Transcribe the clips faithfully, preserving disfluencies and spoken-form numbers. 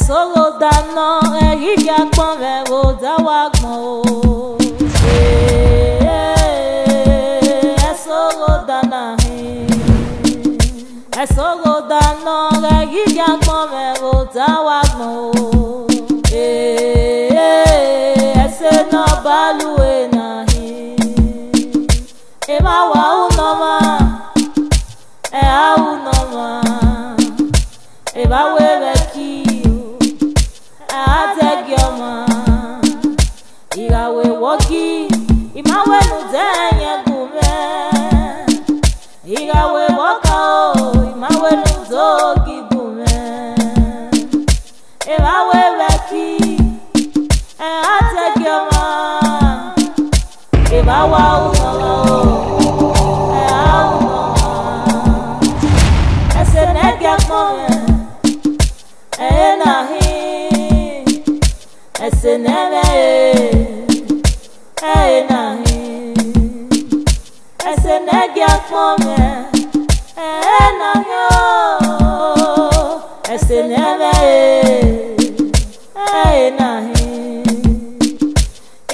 Ẹsoghoda nọ, ẹ ghi gie akpọnmwẹ vbe odẹ wa gbọn o. Ee, ẹsoghoda na hin. Ẹsoghoda nọ, ẹ ghi gie akpọnmwẹ vbe odẹ wa gbọn o. Ee, ẹse ne ọ ba lu ena hin. Emwa wa ru nọ mwa, ẹ a ru nọ mwa. Evba wẹ vbe ẹki o, ẹ a dẹgiẹ ọmwa. I gha wẹ vbe ọghe, I ma wẹ ne u dẹ ẹyẹn gu mwẹ. I gha wẹ vbe ọka o, I ma wẹ ne u do gi gu mwẹ. Evba wẹ vbe ẹki, ẹ a dẹgiẹ ọmwa. Evba wa ru nọ mwa o, ẹ a ru nọ mwa. Ẹse ne ẹ gie akpọnmwẹ, ẹ i na hin. Ẹse ne ẹ mwẹ re, ẹ i na hin. Ẹse ne ẹ gie akpọnmwẹ, ẹ i na hin o. Ẹse ne ẹ mwẹ re, ẹ i na hin.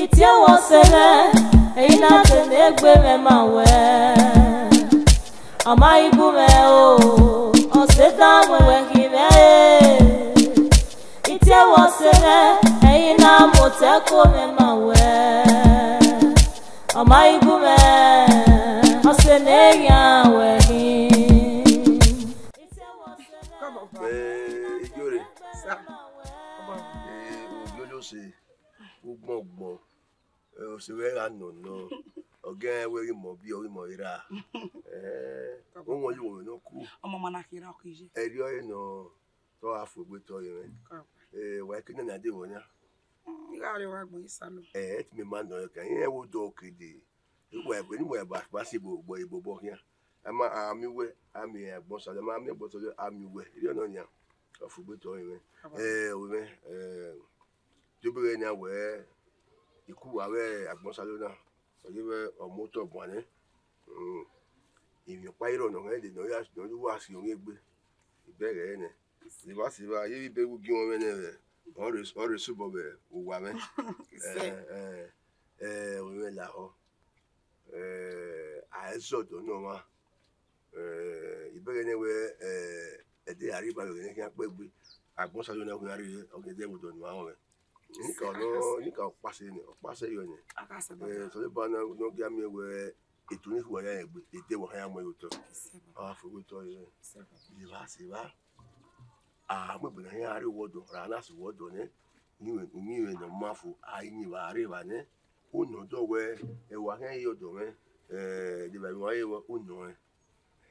I tie wẹ ọse mwẹ, ẹ i na te ne egbe mwẹ ma wẹ. Ọ ma ghi gu mwẹ o, ọ sẹ dan wẹ wẹ khin mwẹ re. I tie wẹ ọse mwẹ, ẹ i na mu otọ ẹko mwẹ ma wẹ. Ọ ma ghi gu mwẹ, ọ sẹ ne eghian wẹ khin. Come on, Papa. Eh, Ijore. Sir. Come on. Eh, Ojolose, ugbọngbọn. Eh, ọse wẹ gha nọ nọ. Ọ gẹn wẹ ghi mọ bi, ọ ghi mọ ra. Eh, Come on. Owọn ye uwẹ nọ ku. Ọmọ ma na khin ra ọ khin ye. Ẹrriọ ẹre nọ, te ọ gha fu egbe te ọ ye mwẹ. Come on. Eh, wa ke nana de vbọ nia? Mm, I gha rrie wa agbọn Isalọ. Eh, ẹt mẹ ma nọ kan, irẹn wo dọ kede. Uwẹ, ne uwẹ ba, ba si bo, bo, bo, bo khian. A ma, a miẹn uwẹ, a miẹn agbọn Isalọ, a ma miẹn agbọn Isalọ, a miẹn uwẹ. Irẹn nọ nian, ọ fu egbe te ọ ye mwẹ. Aba. Eh, ovbi mwẹ, eh, de obọ ẹghẹ nian wẹ, I ku uwa vbe agbọn Isalọ na, ọ ye vbe ọ mu otọ guan nẹ. Mm. Emwi ọkpa i rrọọ ne ọ ghẹ dee, ne ọ ya, ne ọ ya uwa si ọmwi egbe. I bẹghe nẹ. Seba, seba, ye vbe ibe wu gi ọmwẹ nẹ vbe, ọ rre, ọ rre subọ vbe uwa mwẹ. Isẹ. Eh, eh, eh, ovbi mwẹ lahọ. Eh, a i zẹ ọdọ ne ọmwa. Eh, I bẹghe nẹ wẹ, eh, ẹdẹ a rre evba vbe ẹghẹ ne khian kpẹgbe, agbọn Isalọ na khian rre, ọ ghi zẹ vbe ọdọ ne uwa rọnmwẹ. Nika ọ nọ, nika ọkpasẹ nẹ, ọkpasẹ yọ nẹ. Akasẹ baba. Eh, Osanobua nọ, ne ọ gia miẹn wẹ, eto ne I khuẹ ya egbe, edẹ vbe ọ khian ya mu ẹre otọ. Isẹ baba. Ọ gha fu egbe otọ ye. Isẹ baba. Seba, seba. A mu egbe ne a khian rrie vbe ọdọ, ra na sẹ vbe ọdọ nẹ, uyinmwẹ, uyinmwẹ ne ọ ma fo, a yin vbe a rre evba nẹ, u nọ ọdọ wẹ, ẹ wa khian ye ọdọ mwẹ, eh, de evba emwa ye wẹ, u nọ ẹn.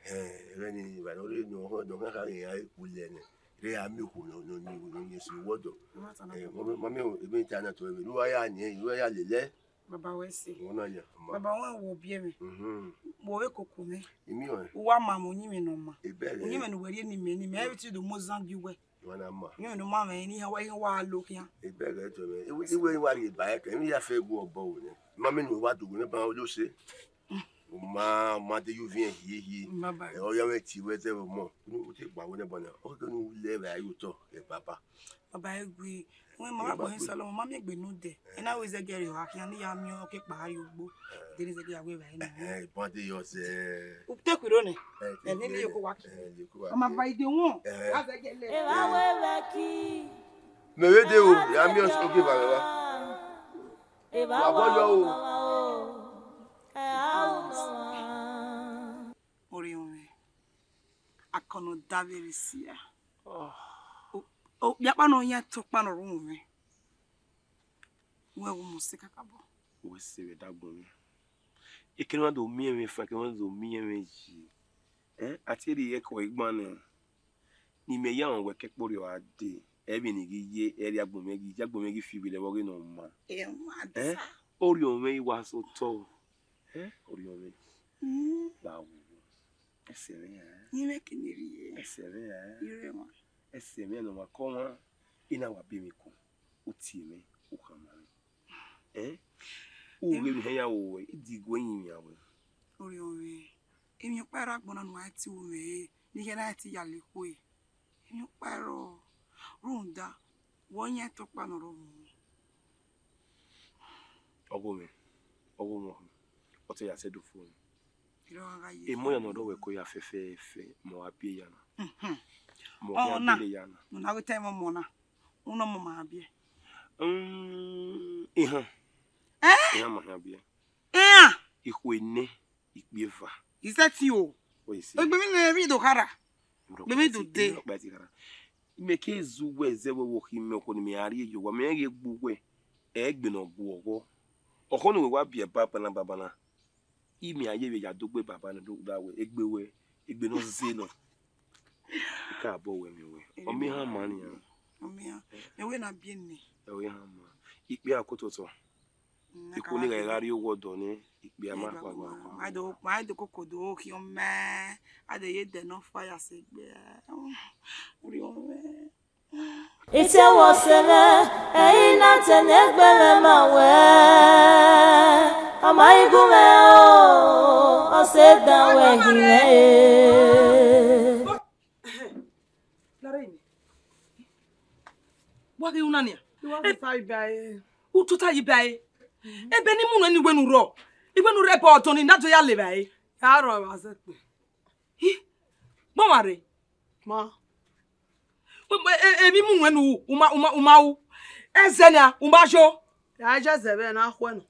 Eh, ẹghẹ nii, evba ne ọ rre ne ọ, ne ọ khian kha ghe iran ulẹ nẹ, rre a miẹn okhuo ne, ne, ne, ne ọ yin esi vbe ọdọ. Ọ ma ta na Eh, baba. ma, ma miẹn emwi ta na to ẹvbe, ne uwa ya yin, ne uwa ya lele. Baba wẹ sẹ. Wọ na ya, ma. Baba wẹ wo biẹ mwẹ. Mhm. Wo vbe koko mwẹ. Imi ọnrẹn. Uwa ma mwẹ uyinmwẹ ne ọ ma. Ebẹghe. Uyinmwẹ ne uwẹ rhie ne imẹ, ne imẹ, everything do mu ozan gie uwẹ. Wọ na ma. Uyinmwẹ ne ọ ma mwẹ, ne iran wa, iran wa lo khian. Ebẹghe tọ mwẹ. Iwe, iwe wa rhie ba ẹkẹ, imi ya fẹ gu ọbọ wẹ nẹ. Ma mẹ ne uwa do wẹ nẹ ba yo se. Uma, uma de yu viẹn hie hie. Baba. Ẹ, ọ ya mwẹ ti wẹ zẹ vbe ọmọ. Unu u te gba wẹ nẹ bọ nẹ. Ọ ke nu lẹ vbe ayo tọ, ẹ baba. Baba egui, wẹ ma Ẹ, wa gbọn baba. Isalọ, ma miẹn egbe ne u dẹ. Ẹ na wẹ zẹgẹ rẹ ọ khian ne ya miẹn ọ ke kpa rrie ogbo. Ẹ. De ne zẹgẹ ya wẹ vbe na. Ẹ, ẹ, bande yọ sẹ. U te khuiro nẹ. Ẹ, Ẹ ne te ye ko wa ki. Ẹ, ye ko wa Ọmọ ki. Ba ide wọn. Ẹ. Wa zẹgẹ lẹ. Ẹ wa wẹ vbe ki. Mẹ vbe de o, ya miẹn ọ ke va vbe wa. Ẹ wa Wa bọ yọ o. Ẹ a ru nọ mwa. Orhiọn mwẹ, akọnọ davbe rre sia. Oh. O, okpia ọkpa ne ọ yan ẹto ọkpa ne ọ rre uhunmwu mwẹ. Wẹ wo mu sẹ kakabọ. Wẹ sẹ vbe dagbọn mwẹ. Ekene wa do miẹn mwẹ fa, ekene wa do miẹn mwẹ yi. Eh, a te rhie ẹko igban nẹ. Ne imẹ ya rẹn wẹ ke ẹkpo rriọ a dee, ẹ vbe ne I ghi ye, ẹ rhie agbọn mwẹ ghi, ye agbọn mwẹ ghi fi vbe lẹ vbe ọghe ne ọ ma. Ẹ, ọ ma Eh? disa. Orhiọn mwẹ i wa sẹ otọ. Eh? Orhiọn mwẹ. Mm. Gba wu. Ẹsẹ mwẹ ra. Yin mwẹ kene rhie. Ẹsẹ mwẹ ra. Ire mwa. Ẹsẹ mwẹ ne ọ ma kọ mwa, I na wa be mwẹ ikun. U tie mwẹ, u khama mwẹ. Eh? U Em- ghe emwi hẹ ya ru wẹ, I di gu ẹyin mwẹ wẹ. Orhiọn mwẹ. Emwi ọkpa i rre agbọn na ne uwa ti ru mwẹ re, ne I khian na ti ya le ekhue. Emwi ọkpa i rrọọ, rhunmwuda, Wẹ ọ yan ẹtọkpa ne ọ rre ọmọ mwẹ. Ọghe mwẹ, ọghe mwẹ, ọ te ya sẹ do fo. Emọ ya ne ọ rre ọvbẹ ko ya fẹfẹfẹ, mẹ ọ gha biẹ ya na. Mẹ ọ khian biẹ ya na. Ọna, ne u na wẹ te ẹmwẹ ọmọ na, u nọ ọmọ ma biẹ. Ihan. Ihan ma khian biẹ. Iran. Ikhuo nẹ, ikpia eva. Isẹtin o. Egbe mwẹ ne emwi do khara. Egbe mwẹ do de. Mẹ ke zu wẹ zẹ wẹ wo khin mẹ ọkhọ ne mẹ a rrie ye owa, mẹ ghe gbe uwẹ, ẹ gbe ne ọ gu ọghọ. Ọkhọ ne uwẹ wa biẹ baba na, baba na. Imẹ a ye vbe ya do gbe baba na do da wẹ egbe wẹ, egbe ne ọ ze nọ. Ika abọ wẹ miẹn wẹ. Ọ miẹn ihan ma nian. Ọ miẹn ihan. Mẹ wẹ na biẹ nẹ. Ẹ wẹ ihan ma. Ikpia kototọ. Ikun ni gha gha rrie owa ọdọ nẹ, ikpia ma kpa gba. Ma do, ma do koko do khian mẹ. A de ye dẹ nọ fire sẹ egbe. Urhi ọmọ mwẹ. Ite wọ sẹ mwẹ, ẹre I na tẹn egbe mwẹ ma wẹ, ọ ma i gu mwẹ o, ọ sẹ dan wẹ hin mwẹ e. Lare ime. Wa ghi una nia. Iwa fi fa iba e. U tota yi ba e. Ebe ne I mu nuẹn ne iwẹ ne u rrọọ. Iwẹ ne u rre ẹbọ ọdọn ni na do ya levba e. Ya rrọọ evba zẹ kpe. Hi. Gbọmwa rre. Ma. Emwi mu nuẹn ne u, u ma, u ma, u ma ru. Ẹzẹ nia, u ma yo. Ya je zẹ vbe na khuẹ nọ.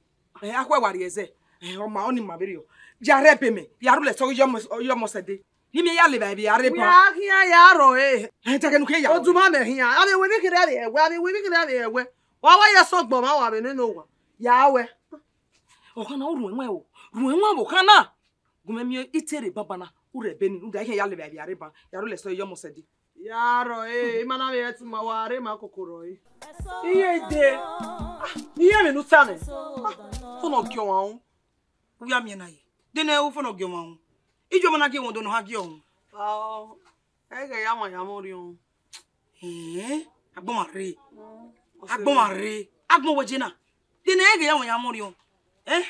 Ẹ, akhuẹ wa rrie ẹzẹ. Ẹ, ọ ma, ọni ma vberriọ. Ya rre ẹbe mẹ, ya rhulẹ sẹ ọghe iye ọmọ, iye ọmọ sẹ dee. Ne imẹ ya levba evba ya rre ban. Wẹ a khian ya rrọọ e. Ẹ, dẹghe ne u khian ya rrọọ. Oduma mẹ khian. Avbe wẹ vbe kherhe avbe ẹwẹ, avbe wẹ vbe kherhe avbe ẹwẹ. Wa wa ya sẹ ọgbọ ma wa vbe nene owa. Ya wẹ. Ọkhan na, u ruẹn ẹwaẹn o. Ruẹn ẹwaẹn vbe ọkhan na. Gu mwẹ miẹn itere banbanna, u rre ẹbe ni, rhunmwuda I khian ya levba evba ya rre ban, ya rhulẹ sẹ ọghe iye ọmọ sẹ dee. Ya rrọọ e, ima na vbe ẹtin ma wa rre ma koko rrọọ e. Iye de. Ah, iye emwi ne u ta mwẹ. Ah, fo ne ọ gie ọmwa ru. U ya miẹn na ye. De ne u fo ne ọ gie ọmwa ru. Iye ọmọ na gie wọn do ne ọ ha gie ọmwa. Ao, ẹghẹ ya wan ya mwẹ orhiọn. Ẹn, agbọn ma rre. Mm, agbọn ma rre. Agbọn wẹ je na. De ne ẹghẹ ya wan ya mwẹ orhiọn. Ẹn,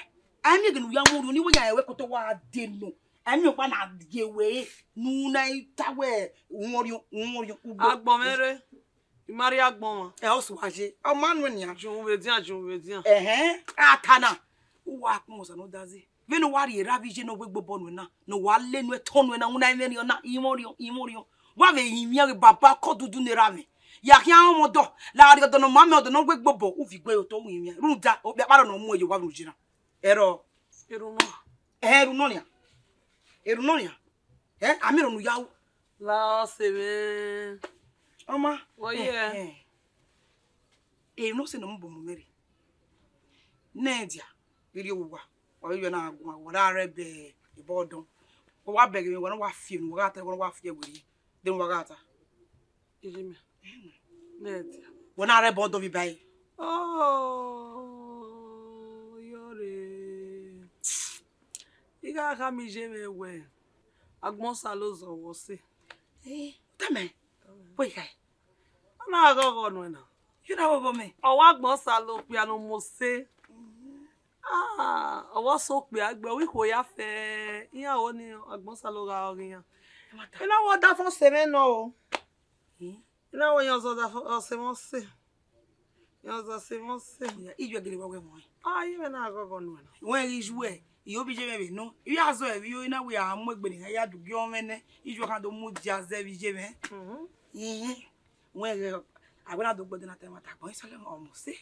a miẹn ẹghẹ ne u ya mwẹ orhiọn, ne I wẹ ya ẹwẹ kotọ wa de nọ. A miẹn ọkpa na gie wẹ ne u na ta wẹ u mwẹ orhiọn, u mwẹ orhiọn, u gbọ. Agbọn mwẹ rre. I ma rrie agbọn mwa. Ẹ, ọ sẹ uwa ye. Ọ ma nuẹn nian. Jun vbe edian, jun vbe edian. Ẹhẹn, a ta na. Uwa kpọnmwẹ Osa ne ọ da zẹ. Vbene uwa rhie erha vbe iye ne ọ wegbe obọ nuẹn na, ne uwa le nuẹn tọn nuẹn na, wuna ẹmwẹ rhiọn na, I mwẹ orhiọn, I mwẹ orhiọn. Wa vbe rinmwian ghe baba kọ dudu ne erha mwẹ. Ya khian rọnmwẹ ọdọ, la rrie ọdọ ne ọ ma mẹ, ọdọ ne ọ wegbe obọ, u viọ gue ye otọ, u rinmwian. Rhunmwuda, okpia kpa rọ ne ọ mu ẹre ye owa vbe unu ye na. Ẹrọ. Erhunmwu. Ẹhẹn, erhunmwu nian. Erhunmwu nian. Ẹ, a miẹn erhunmwu ya ru. La ọse mwẹ. Ọ ma. Wọ ye. Ẹhẹn. Erhunmwu ọse ne ọ mu obọ mu mwẹ rre. Nẹ dia, vbe rrie owa, wa vbe yọ na guan, wa ra rre ẹbọ ọdọn. Wa wa bẹghe mwẹ, wa na wa fi enu, wa gha ta, wa na wa fi ẹwe rrie. De wa gha ta. Iye mẹ. Nẹ dia. Wa na rre ẹbọ ọdọn vbe iba ẹre. Oh, yọrre. I gha khama iye mwẹ wẹ, agbọn Osa lo zọ vbe ọse. Eh, tama. Wẹ kha. Ọ na ghọghọ nuẹn na. Iyọ na vbe obọ mẹ. Ọ wa agbọn Osa lo okpia ne ọ mu ọse. Ah, ọ wa ọse okpia gbe, ọ wa ikhuo ya fẹ. Iran ho ni agbọn Osa lo gha ọghe iran. Ẹ ma ta. I na wẹ ọdafẹn ọse mwẹ nọ o. Hmm? I na wẹ iran zọ ọdafẹn ọse mwẹ ọse. Iran zọ ọse mwẹ ọse. Iyọ gele wa wẹ mọ. Ah, iye mwẹ na ghọghọ nuẹn na. Wẹ ghi ju ẹ, iyo bi iye mwẹ vbe nọ. I ya zọ ẹvbo iyo na wẹ a mu egbe ne iran ya du gie ọmwẹ nẹ. Iye khan do mu dia zẹ vbe iye mwẹ. Mhm. Ihin. Wẹ ghe, a wẹ na do gbẹdẹ na ta ẹmwata agbọn, Osa lo ọmọ ọse.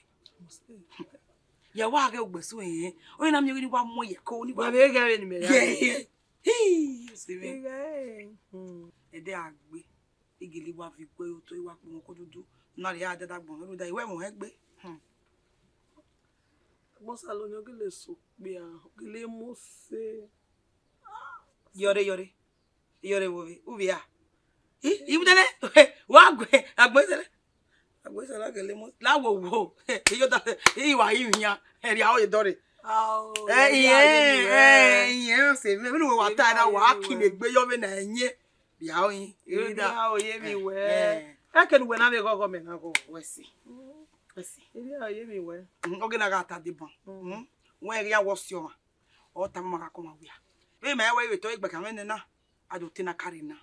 Ya wa ghe ogbe su ẹn. Ọ na miẹn ghe ne wa mu ye ko ni wa. Wa vbe ghe vbe ni mẹ ya. Ye, ye. Hi, ọse mwẹ. Ighe, hmm. Ẹdẹ a gbe. I gele wa viọ gue ye otọ, I wa kpọnmwẹ ọkọ dudu. Na rhie a dada agbọn, rhunmwuda I wẹ ẹmwẹ ọnrẹn gbe. Hmm. Agbọn Osa lo ni ọ gele sẹ okpia, ọ gele mu ọse. Yọrre, yọrre. Yọrre vbe ovbi, uvbi a. I, i mu dẹnẹ, wa gue, agbọn Osa. Agbọn Osa gele mu, la wo wo. Iyo da, i wa i yan, ẹ rhia ọ ye dọrre. Ao, ẹ, ẹ, iyẹn, ẹ, iyẹn, ọse mwẹ, vbene uwẹ wa ta na, wa ki ne egbe yọ vbe na ẹyẹn. Bia oyin. Ira o ye mi wẹ. Eh. Eke ne uwẹ na vbe ghọghọ mẹ na ghọghọ. Wẹ si. Wẹ si. Ira o ye mi wẹ. Mm, oge na gha ta deba. Mm. Mm. Wẹ ghi ya wọ si ọmwa. Ọ tama ọmwa gha kọ ọmwa wia. Vbe ma wẹ vbe tọ egbe kan vbe nena. A do te na kare na.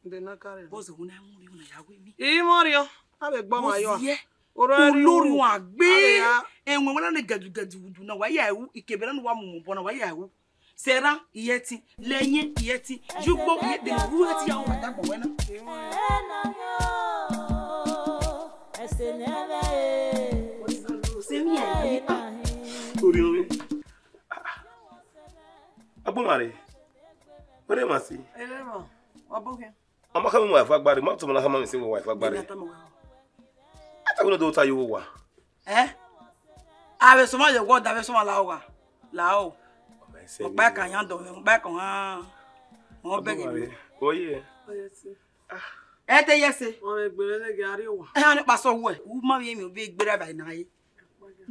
De na kare na. Bọzọ wẹ na mu ri na ya wẹ mi. I mọ riọ. Avbe egbe ọmwa yọ. Oziẹ, orọ ẹre olori ru, uan gbe. Avbe ya. Ẹwẹn wẹ na ne gẹdugẹdu wudu na, wa ya ru, ikebe na ne uwa mu mu obọ na, wa ya ru. Sẹra, iyẹtin, lẹyẹn, iyẹtin, yugbo, iyẹtin, ru ẹtin ya ru wa dagba wẹ na. Sẹ mi ya ye, ah. Orí omi. Agbọnma rẹ. Wẹ́rẹ́ mà sí. Ẹlẹ́mọ̀, ọbọ̀kẹ́. Ọmọ ká mi wà fún agbárí, má tún mọ náà ká má mi sí wà fún agbárí. Bẹ́ẹ̀ ni a tọ́ mọ wá o. Àtàwọn ọdọ ta yóò wà. Ẹ? Àwẹ̀ sọmọ yẹ wọ́ọ̀dà, àwẹ̀ sọmọ làwọ̀ wà. Làwọ̀. Ọ̀pá ẹ̀ka yẹn dọ̀ mí, ọ̀pá ẹ̀ka hàn. Wọ́n bẹ̀rẹ̀ mi. Oyè. Ẹ tẹ yẹ se. Wọ́n lè gbèrè lẹ́gẹ̀ẹ́ àríwá. Ẹ hàn nípa sọ wẹ̀, wú má yẹ mi ò bí gbéra báyìí náà yé.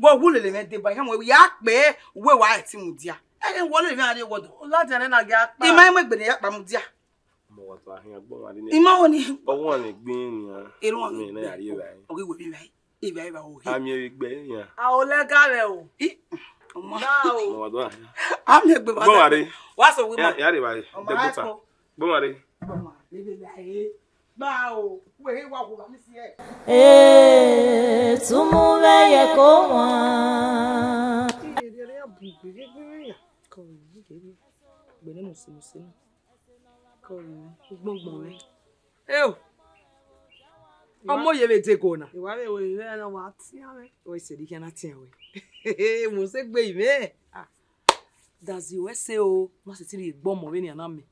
Wọ́n wú lè lè mẹ́ dé báyìí, hàn wọ́n yà pé wẹ́wàá ẹ̀ tí mo di a. Ẹ wọ́n lè mẹ́ àríwá dọ̀. Láti ẹ̀rẹ́ náà gẹ́ apá. Ìmọ̀ ẹ̀ mọ̀ ìgbèrè yà pa mo di a. Ọmọ wa tọ ahian gbọ wa ni. Ima wo ni? Ọwọ ni gbin ni a. Ero wa ni. Mi na yari ba. Ogi we bi ba. Iba iba ogi. Ami e gbe ni a. A o le ga re o. I. Ọmọ. Ga o. Ọmọ wa tọ ahian. Ami e gbe ba. Gbọ wa re. Wa so wi ma. Ya re ba re. Ọmọ ra ko. Gbọ wa re. Ọmọ re be ba e. Gba o. We wa wo ba mi si e. Eh, tumu vbe ye ko wan. Ire re a bu gbe gbe ya. Ko ni gbe. Gbe ni mo si mo si na. Ko ni. Gbọngbọn re. Eo. Ọmọ ye vbe dego na. Iwa vbe wẹ ivẹ na wa tian vbe. Oi se di khian na tian wẹ. Mo se gbe ivẹ. Ah. Dazi wẹ se o, ma se ti rhie gbe ọmọ vbenian na mẹ.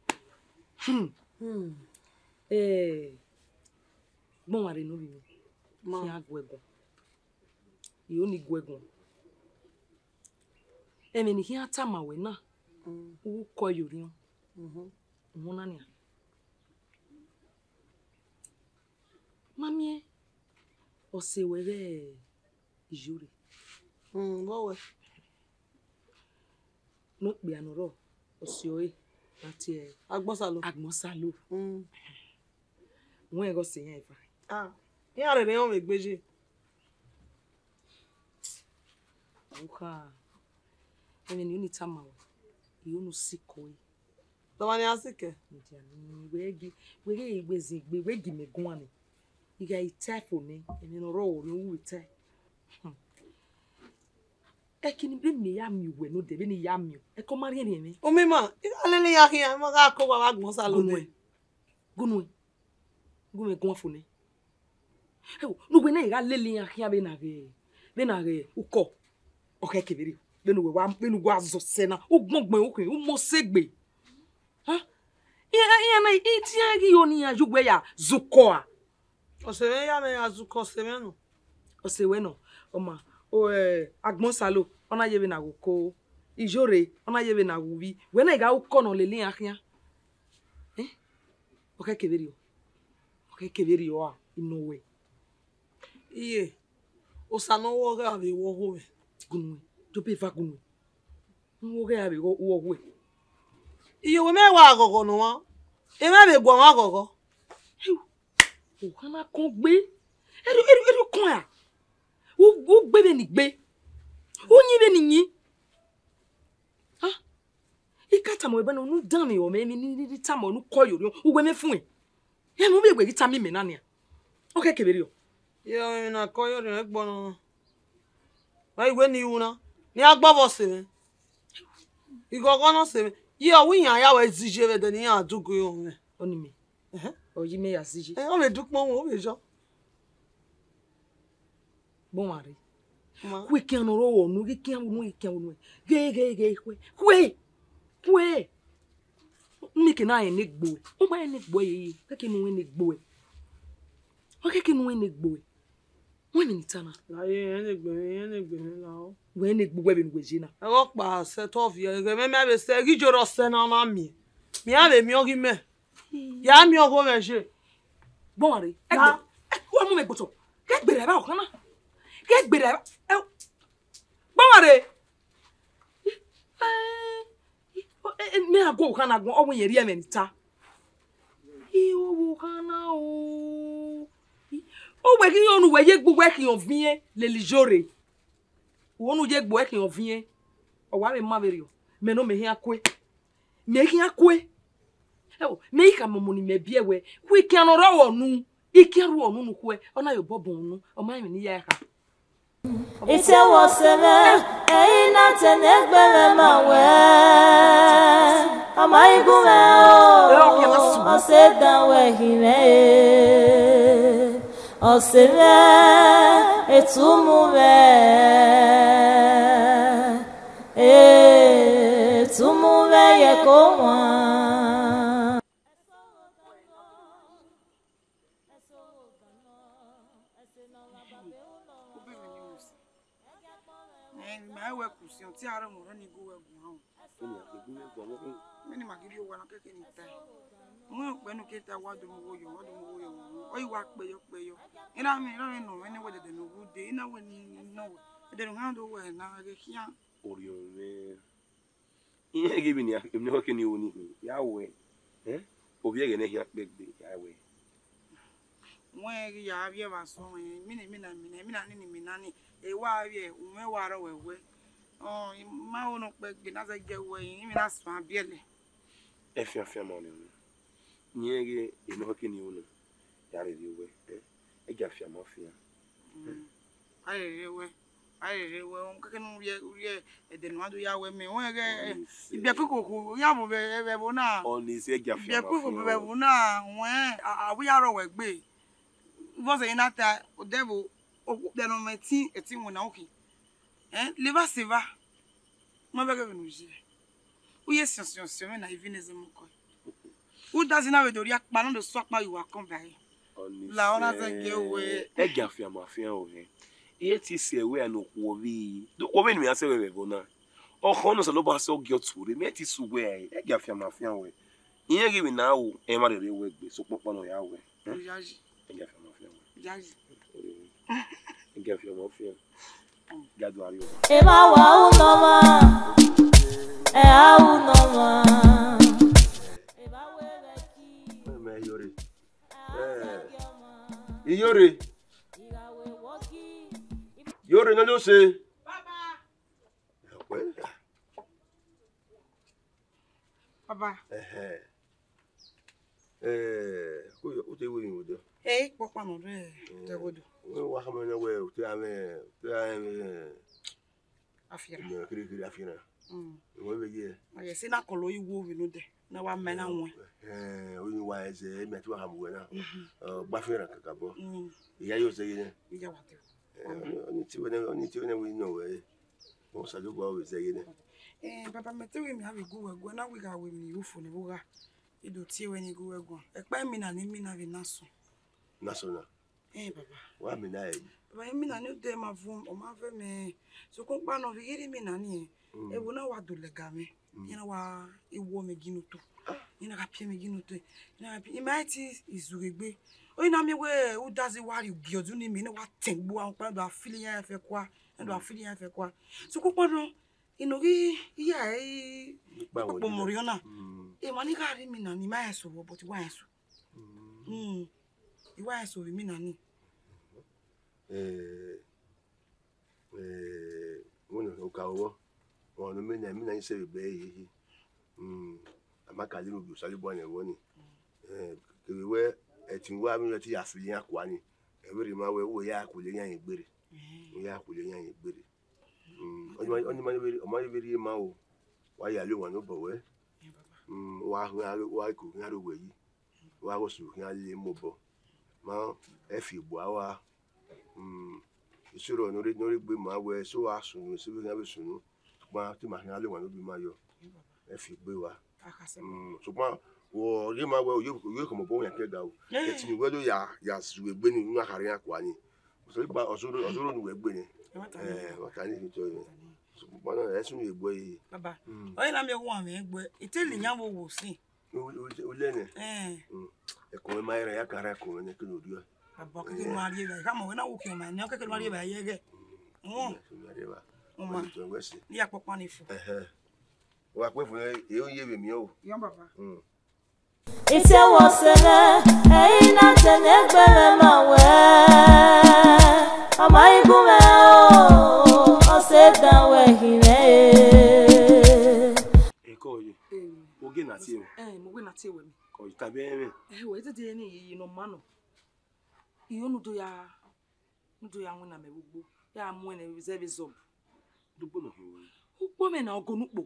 Hmm. Hmm. Eh. Gbọnmwa rre ne ovbi mwẹ. Ma. Khian gu ẹguọn. I ho ni gu ẹguọn. Ẹmwẹ ne I khian tama wẹ na, mm, u kọ ye orhiọn. Mhm. Uhunmwu na nian. Ma miẹn ọse ruẹ vbe Iyore. Mm, vbọ wẹ? Ne okpia ne ọ rrọọ, ọse ọre na tie Agbọnsalo. Agbọnsalo. Mm. Wẹ ghe ọse iran eva. Ah, iran rherhe rẹn vbe egbe ye. Okha, ẹmwẹ ne I ni tama ruẹ, I ho ne u sikẹ ọre. Tọmwa ne iran sikẹ? Mudia ni, wẹ gi, wẹ ghe wẹ zin egbe, wẹ gi mẹ guan nẹ. I gha i tae fo nẹ, ẹmwẹ ne ọ rrọọ ọre u vbe tae. Hmm. Ẹki ni vbene I ya miẹn uwẹ nodẹ, vbene I ya miẹn, ẹko ma rhiẹnrhiẹn mwẹ. Umima, I gha lele iran khian, ma gha ko owa vbe Agbọnsalo nẹ. Gunnuẹn, gunnuẹn, gunnuẹn guan fo nẹ. Ẹo, ne uwẹ na I gha lele iran khian vbene a ghe, vbene a ghe ukọ, ọ khẹke vberriọ, vbene uwẹ wa, vbene uwa zọ sẹ na, ugbọngbọn ukhin, u mọ sẹ egbe. Hẹn? Iran, iran na, I tian ghi ho ne iran ye uwẹ ya zẹ ukọ a? Ọse mwẹ ya mwẹ ya zẹ ukọ ọse mwẹ nọ. Ọse wẹ nọ, ọ ma, o, eh, Agbọnsalo, ọ na ye vbene a ghe ukọ, Iyore, ọ na ye vbene a ghe uvbi, wẹ na I gha ukọ ne ọ lele iran khian. Eh? Ọ khẹke vberriọ, ọ khẹke vberriọ a, I nọ wẹ. Iye, Osa ne ọ ru ọghẹ a vbe ru ọghe mwẹ. Gunnuẹn, dobe eva gunnuẹn. N ru ọghẹ a vbe ru ọghe uwẹ. Iye, wẹ mẹ wa ghọghọ nọ mwa, emwa vbe guọmwa ghọghọ. Okhan na kọn gbe, erriọ, erriọ, erriọ kọn ra? U, u gbe vbene I gbe, u yin vbene I yin. Ah, I ka tama ruẹ banna, unu danmwehọ mwẹ, emwi ne I rhirhi tama ruẹ ne u kọ ye orhiọn, uwẹ mwẹ fuẹn. Iran ne u vbe wẹ ghi tama imẹ na nian. Ọ khẹke vberriọ. Iye, emwi ne a kọ ye orhiọn, egbe ọnọna. Wa i wẹ ne I ru na, ne iran gbe ọvọ sẹ mwẹ. Ighọghọ nọ sẹ mwẹ. Iye, ọ wẹ iran ya wẹ zẹ iye vbe ẹdẹ ne iran du gu mwẹ. Ọni mẹ. Ẹhẹn. Ọ yi mẹ ya zẹ iye. Ẹ, ọ vbe dukpọn mwẹ, ọ vbe yọ. Gbọnmwa rre. Ma. Wẹ kian ne ọ rrọọ unu, ghe kian unu, ghe kian unu. Ghe, ghe, ghe, khuẹ, khuẹ, khuẹ. Unu ke na rẹn ne egbe uẹ. U ma rẹn ne egbe uẹ yeye. Kẹkẹ ne u rẹn ne egbe uẹ. Ọ kẹkẹ ne u rẹn ne egbe uẹ. Wẹ emwi ne I ta na. La ye, rẹn ne egbe mwẹ, rẹn ne egbe mwẹ la o. Wẹ rẹn ne egbe uẹ vbe ne uwẹ ye na. Ẹghẹ ọkpa sẹ tọ viẹ, ẹghẹ mwẹ mẹ vbe sẹ, ghi joro sẹ na ma miẹn. Mẹ iran vbe miẹn ọghe mẹ. Ya miẹn ọghe mwẹ ye. Gbọnmwa rre. Ya. Ẹgbẹ, ẹ, wẹ mu mẹ gbotọ. Kẹ gberra evba ọkhan na. Kẹ gberra evba. Ẹ, gbọnmwa rre. Ẹ, ẹ, ẹ, mẹ a gu ọkhan na guan, ọ wẹ irẹn rhie ẹmwẹ ne I ta. I, ọ wẹ ọkhan na o. I, ọ wẹ ghi rẹn ne uwẹ ye egbe uwẹ khian ọviẹn lele Iyore. Uwẹ ne u ye egbe uwẹ khian ọviẹn. Ọ wa vbe ma vberriọ. Mẹ nọ mẹ khian kue. Mẹ khian kue. Ẹo, mẹ i khama ọmọ ne imẹ biẹ wẹ, wẹ kian ne ọ rrọọ unu. Ikian ru ọnunu khuẹ, ọ na ye obọ bun unu, ọ ma rẹn emwi ne I ya ẹre kha. Ite wo se mwẹ, ẹre I na te ne egbe mwẹ ma wẹ, ọ ma i gu mwẹ o, ọ sẹ dan wẹ hin mwẹ e. Ọ sẹ mwẹ, etumu mwẹ, etumu mwẹ ye ko wan. Ẹ, ma wẹ kusi, ọ te aro mu rẹ ni gu wẹ guan o. Eni a ke gu wẹ guan vbọ? Mẹ ni ma ghi rhie owa na kẹkẹ ni tae. Mu okpẹ nu ke ta wa do mu wo yọ, wa do mu wo yọ. Ọ i wa kpẹyọ kpẹyọ. Ina mi, ina mi nọ mwẹ ne wẹ dẹdẹ ne u gu de, ina wẹ ni nọ wẹ. Ẹdẹ ne u gha do wẹ na ghe khian. Orhiọn mwẹ. Irẹn ghi vbe nian, emwi ne ọ khẹ ne I ru ni hin, ya wẹ, eh? Ovbi ẹghẹ ne khian kpẹgbe, ya wẹ. Wẹ ghi ya vbiẹ vbe asọn, eh, imina, imina, imina, imina ni, imina ni, e wa vbiẹ, umẹ wa rrọọ wẹ wẹ. Ọ, I ma ho ne ọ kpẹgbe, na zẹ gie wẹ, imina suẹn biẹlẹ. Ẹfianfian ma ọnii ru. Irẹn ghe emwi ne ọ khẹ ne I ru nọ, ya rherhe wẹ, eh? Ẹ gia fian ma fian. Mm. A rherhe wẹ, a rherhe wẹ, kẹkẹ ne u rhie, u rhie ẹdẹ ne u do ya wẹ mẹ, wẹ ghẹ, ibiẹku koko, ya vbe vbe ẹvbo na. Ọnii sẹ ẹ gia fian ma fian. Ibiẹku koko vbe ẹvbo na, wẹ, a, a, wẹ ya rrọọ wẹ gbe. Vbọzẹ I na ta, odẹ vbo, okpia ne ọ mwẹ ẹtin, ẹtin winna ukhin. Eh, levba sẹ evba. Ma vbe ẹghẹ vbene u ye. U ye siọn siọn siọn mwẹ na, I vbe nẹ zẹ mẹ ọkọ. U dazi na vbe do rhie akpa, na do sẹ akpa ye uwa kọn ba ẹre. La ọ na zẹ gie wẹ. Ẹ gia fian ma fian o hẹ. I re te sẹ wẹ ne okhuo vbe, do okhuo vbe ne imẹ ya sẹ wẹ vbe ẹvbo na. Ọkhọ ne Osanobua sẹ ọ gie ọ tuorre, mẹ te sẹ uwẹ rae, ẹ gia fian ma fian wẹ. Irẹn ghi vbe na ru, ẹ ma rherhe wẹ gbe, sokpan ọkpa nọ ya wẹ. Eh? Ọ yayi. Ẹ gia fian ma fian wẹ. Yayi. Ẹ gia fian ma fian. Ga do arrie. Eva wa u nọ mwa, ẹ a u nọ mwa. Mẹ, mẹ, Iyore. Eh, Iyore. Iyore ne ọ do se. Baba. Baba. Ẹhẹn. Eh, u te wẹ emwi vbe odẹ? Eh, ikpọkpa nọ rre, eh, te ẹvbo do. Wẹ wa khama nẹ wẹ, u te gha mwẹ, u te gha mwẹ, eh, afianma. Kiri kiri afianma. Mm. Wẹ vbe ye? Ọ ye, sẹ na kọlọ iwo vbe nodẹ, na wa ma na wọn. Eh, oyin wa ẹzẹ, emi ati wa khama wẹ na. Mhm. Ọ gba afianma kakabọ. Mm. Iya yo zẹ ye nẹ. Iya wa te. Eh, ọni, ọni ti wẹ nẹ, ọni ti wẹ nẹ wẹ nọ wẹ. Osanobua vbe zẹ ye nẹ. Eh, baba, mẹ te wẹ mẹ a vbe gu wẹ guan, na wẹ I gha wẹ emwi ne I ru fo ne vbe gha. I do tie wẹ ne I gu wẹ guan. Ẹkpa imina ne imina vbe na sọn. Na sọn na? Eh, baba. Wa mina ẹre. Baba, imina ni odẹ ma vuọn, ọ ma vẹ mẹ. Sokpan ọkpa nọ vbe ghi rre imina ni, mm, ẹvbo na wa do lẹga mwẹ. Mm. Iran wa iwọ mwẹ gin oto. Ah. Iran gha piẹ mwẹ gin oto. Iran gha piẹ, I ma ti izughe egbe. Ọ i na miẹn wẹ udazi wa rhie ugie ọdun ni mẹ, ne wa tẹn gbe uwa, ọkpa do a fili iran fẹ kua. Iran do a fili iran fẹ kua. Sokpan ọkpa nọ, I nọ ghi iya ẹre i kpokpo mẹ orhiọn na. Mm. Emwa ni gha rre imina ni, I ma rẹn so vbọ, but I wa rẹn so. Mm. Mm. I wa rẹn so vbe imina ni. Eh, eh, wẹẹ ne okaro vbọ, ọmwa ne imina, imina ni sẹ vbe egbe ẹre hiehie. Mm. A ma ka lele ovbi Osanobua nẹ vbọ ni. Eh, kevbe wẹ, ẹtin uwa vbe te ya fili iran kua ni, ẹ vbe rhie ma wẹ, wẹ ya khulo iran ye egbe rre. Mm. Wẹ ya khulo iran ye egbe rre. Mm, ọni ma, ọni ma vbe, ọ ma vbe rhie ma o, wa ya lele owan ne obọ wẹ. Mm, wa gha, wa ko gha ro wẹ yi. Wa gha osu khian lele mu obọ. Ma, ẹ fi egbe ua. Mm, eso rọ ne ọ rre, ne ọ rre egbe ma wẹ, eso wa sunu, eso vbe khian vbe sunu. Sokpan te ima khian lele owan ne obi ma yọ. Ẹ fi egbe ua. Mm, sokpan, wọ rhie ma wẹ, oyo, oyo khama obọ yan ke ga o. Eh. Ẹtin ne uwẹ do ya, ya su egbe ni, u na khare iran kua ni. Ọzọ gba, ọzọ ro, ọzọ ro ne uwẹ gbe nẹ. Ẹ ma ta ni. Eh, wa ta ni, tọ yọ. Sokpan na, ẹ sunu egbe yi. Baba, mm, ọ i na miẹn uwa mwẹ egbe, I te lele iran vbe owo sin. U, u, u lẹ nẹ? Eh. Mm. Ẹko mwẹ ma rẹn, ya ka rẹn ẹko mwẹ nẹ, ke ne orhiọn. Baba, keke ne uwa rhie vbe, I khama wẹ na wo khian ma nẹ, keke ne uwa rhie vbe ye ẹghẹ. Mm. Wọn. Ẹ, ne uwa rhie vbe. Wọn ma. Wẹ tọ wẹ si. Iran kpọkpa ni fo. Ẹhẹ. Wa kpe fo, e, e, o ye vbe miẹn o. Iran baba. Mm. Ise wo se mwẹ, ẹre I na te ne egbe mwẹ ma wẹ, ọ ma i gu mwẹ o, ọ sẹ dan wẹ hin mwẹ e. Eko ye. Eh. Wo ghe na tie mwẹ. Eh, mo ghe na tie wẹ mi. Ko ta be mwẹ. Eh, wẹ dede ni ye, ye nọ ma nọ. Iyo ne u do ya, ne u do ya winna mẹ vbe ugbo, ya mu ẹn zẹ vbe zọb. Dugbo nọ hin wẹ. Ugbo mwẹ na ọgọ ne ukpo.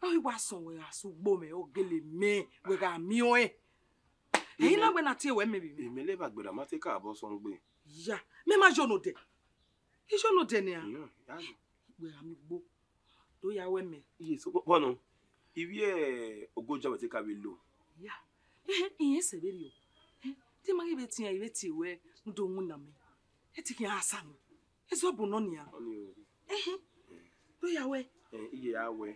Ọ ghi wa sọn wẹ gha sẹ ugbo mwẹ, ọ gele mẹ wẹ gha miẹn ọẹn. Ẹi na wẹ na tie wẹ mẹ vbe mwẹ. Imẹ leva gberra ma te ka abọ sọn gbe. Ya, mẹ ma yo nodẹ. I yo nodẹ nian. Iran, ya yo. Wẹ gha miẹn ugbo. Do ya wẹ mẹ. Iye so kpọkpọ nọ. Ivbi ogoja wẹ te ka vbe lo. Ya. Ehe, iyen sẹ vberriọ. Eh, te ma ghi vbe tiẹn, I vbe tie wẹ, ne u do winna mẹ. E te khian sa nọ. Ezọb nọ nian. Ọni o. Ehe. Do ya wẹ. Eh, iye ya wẹ.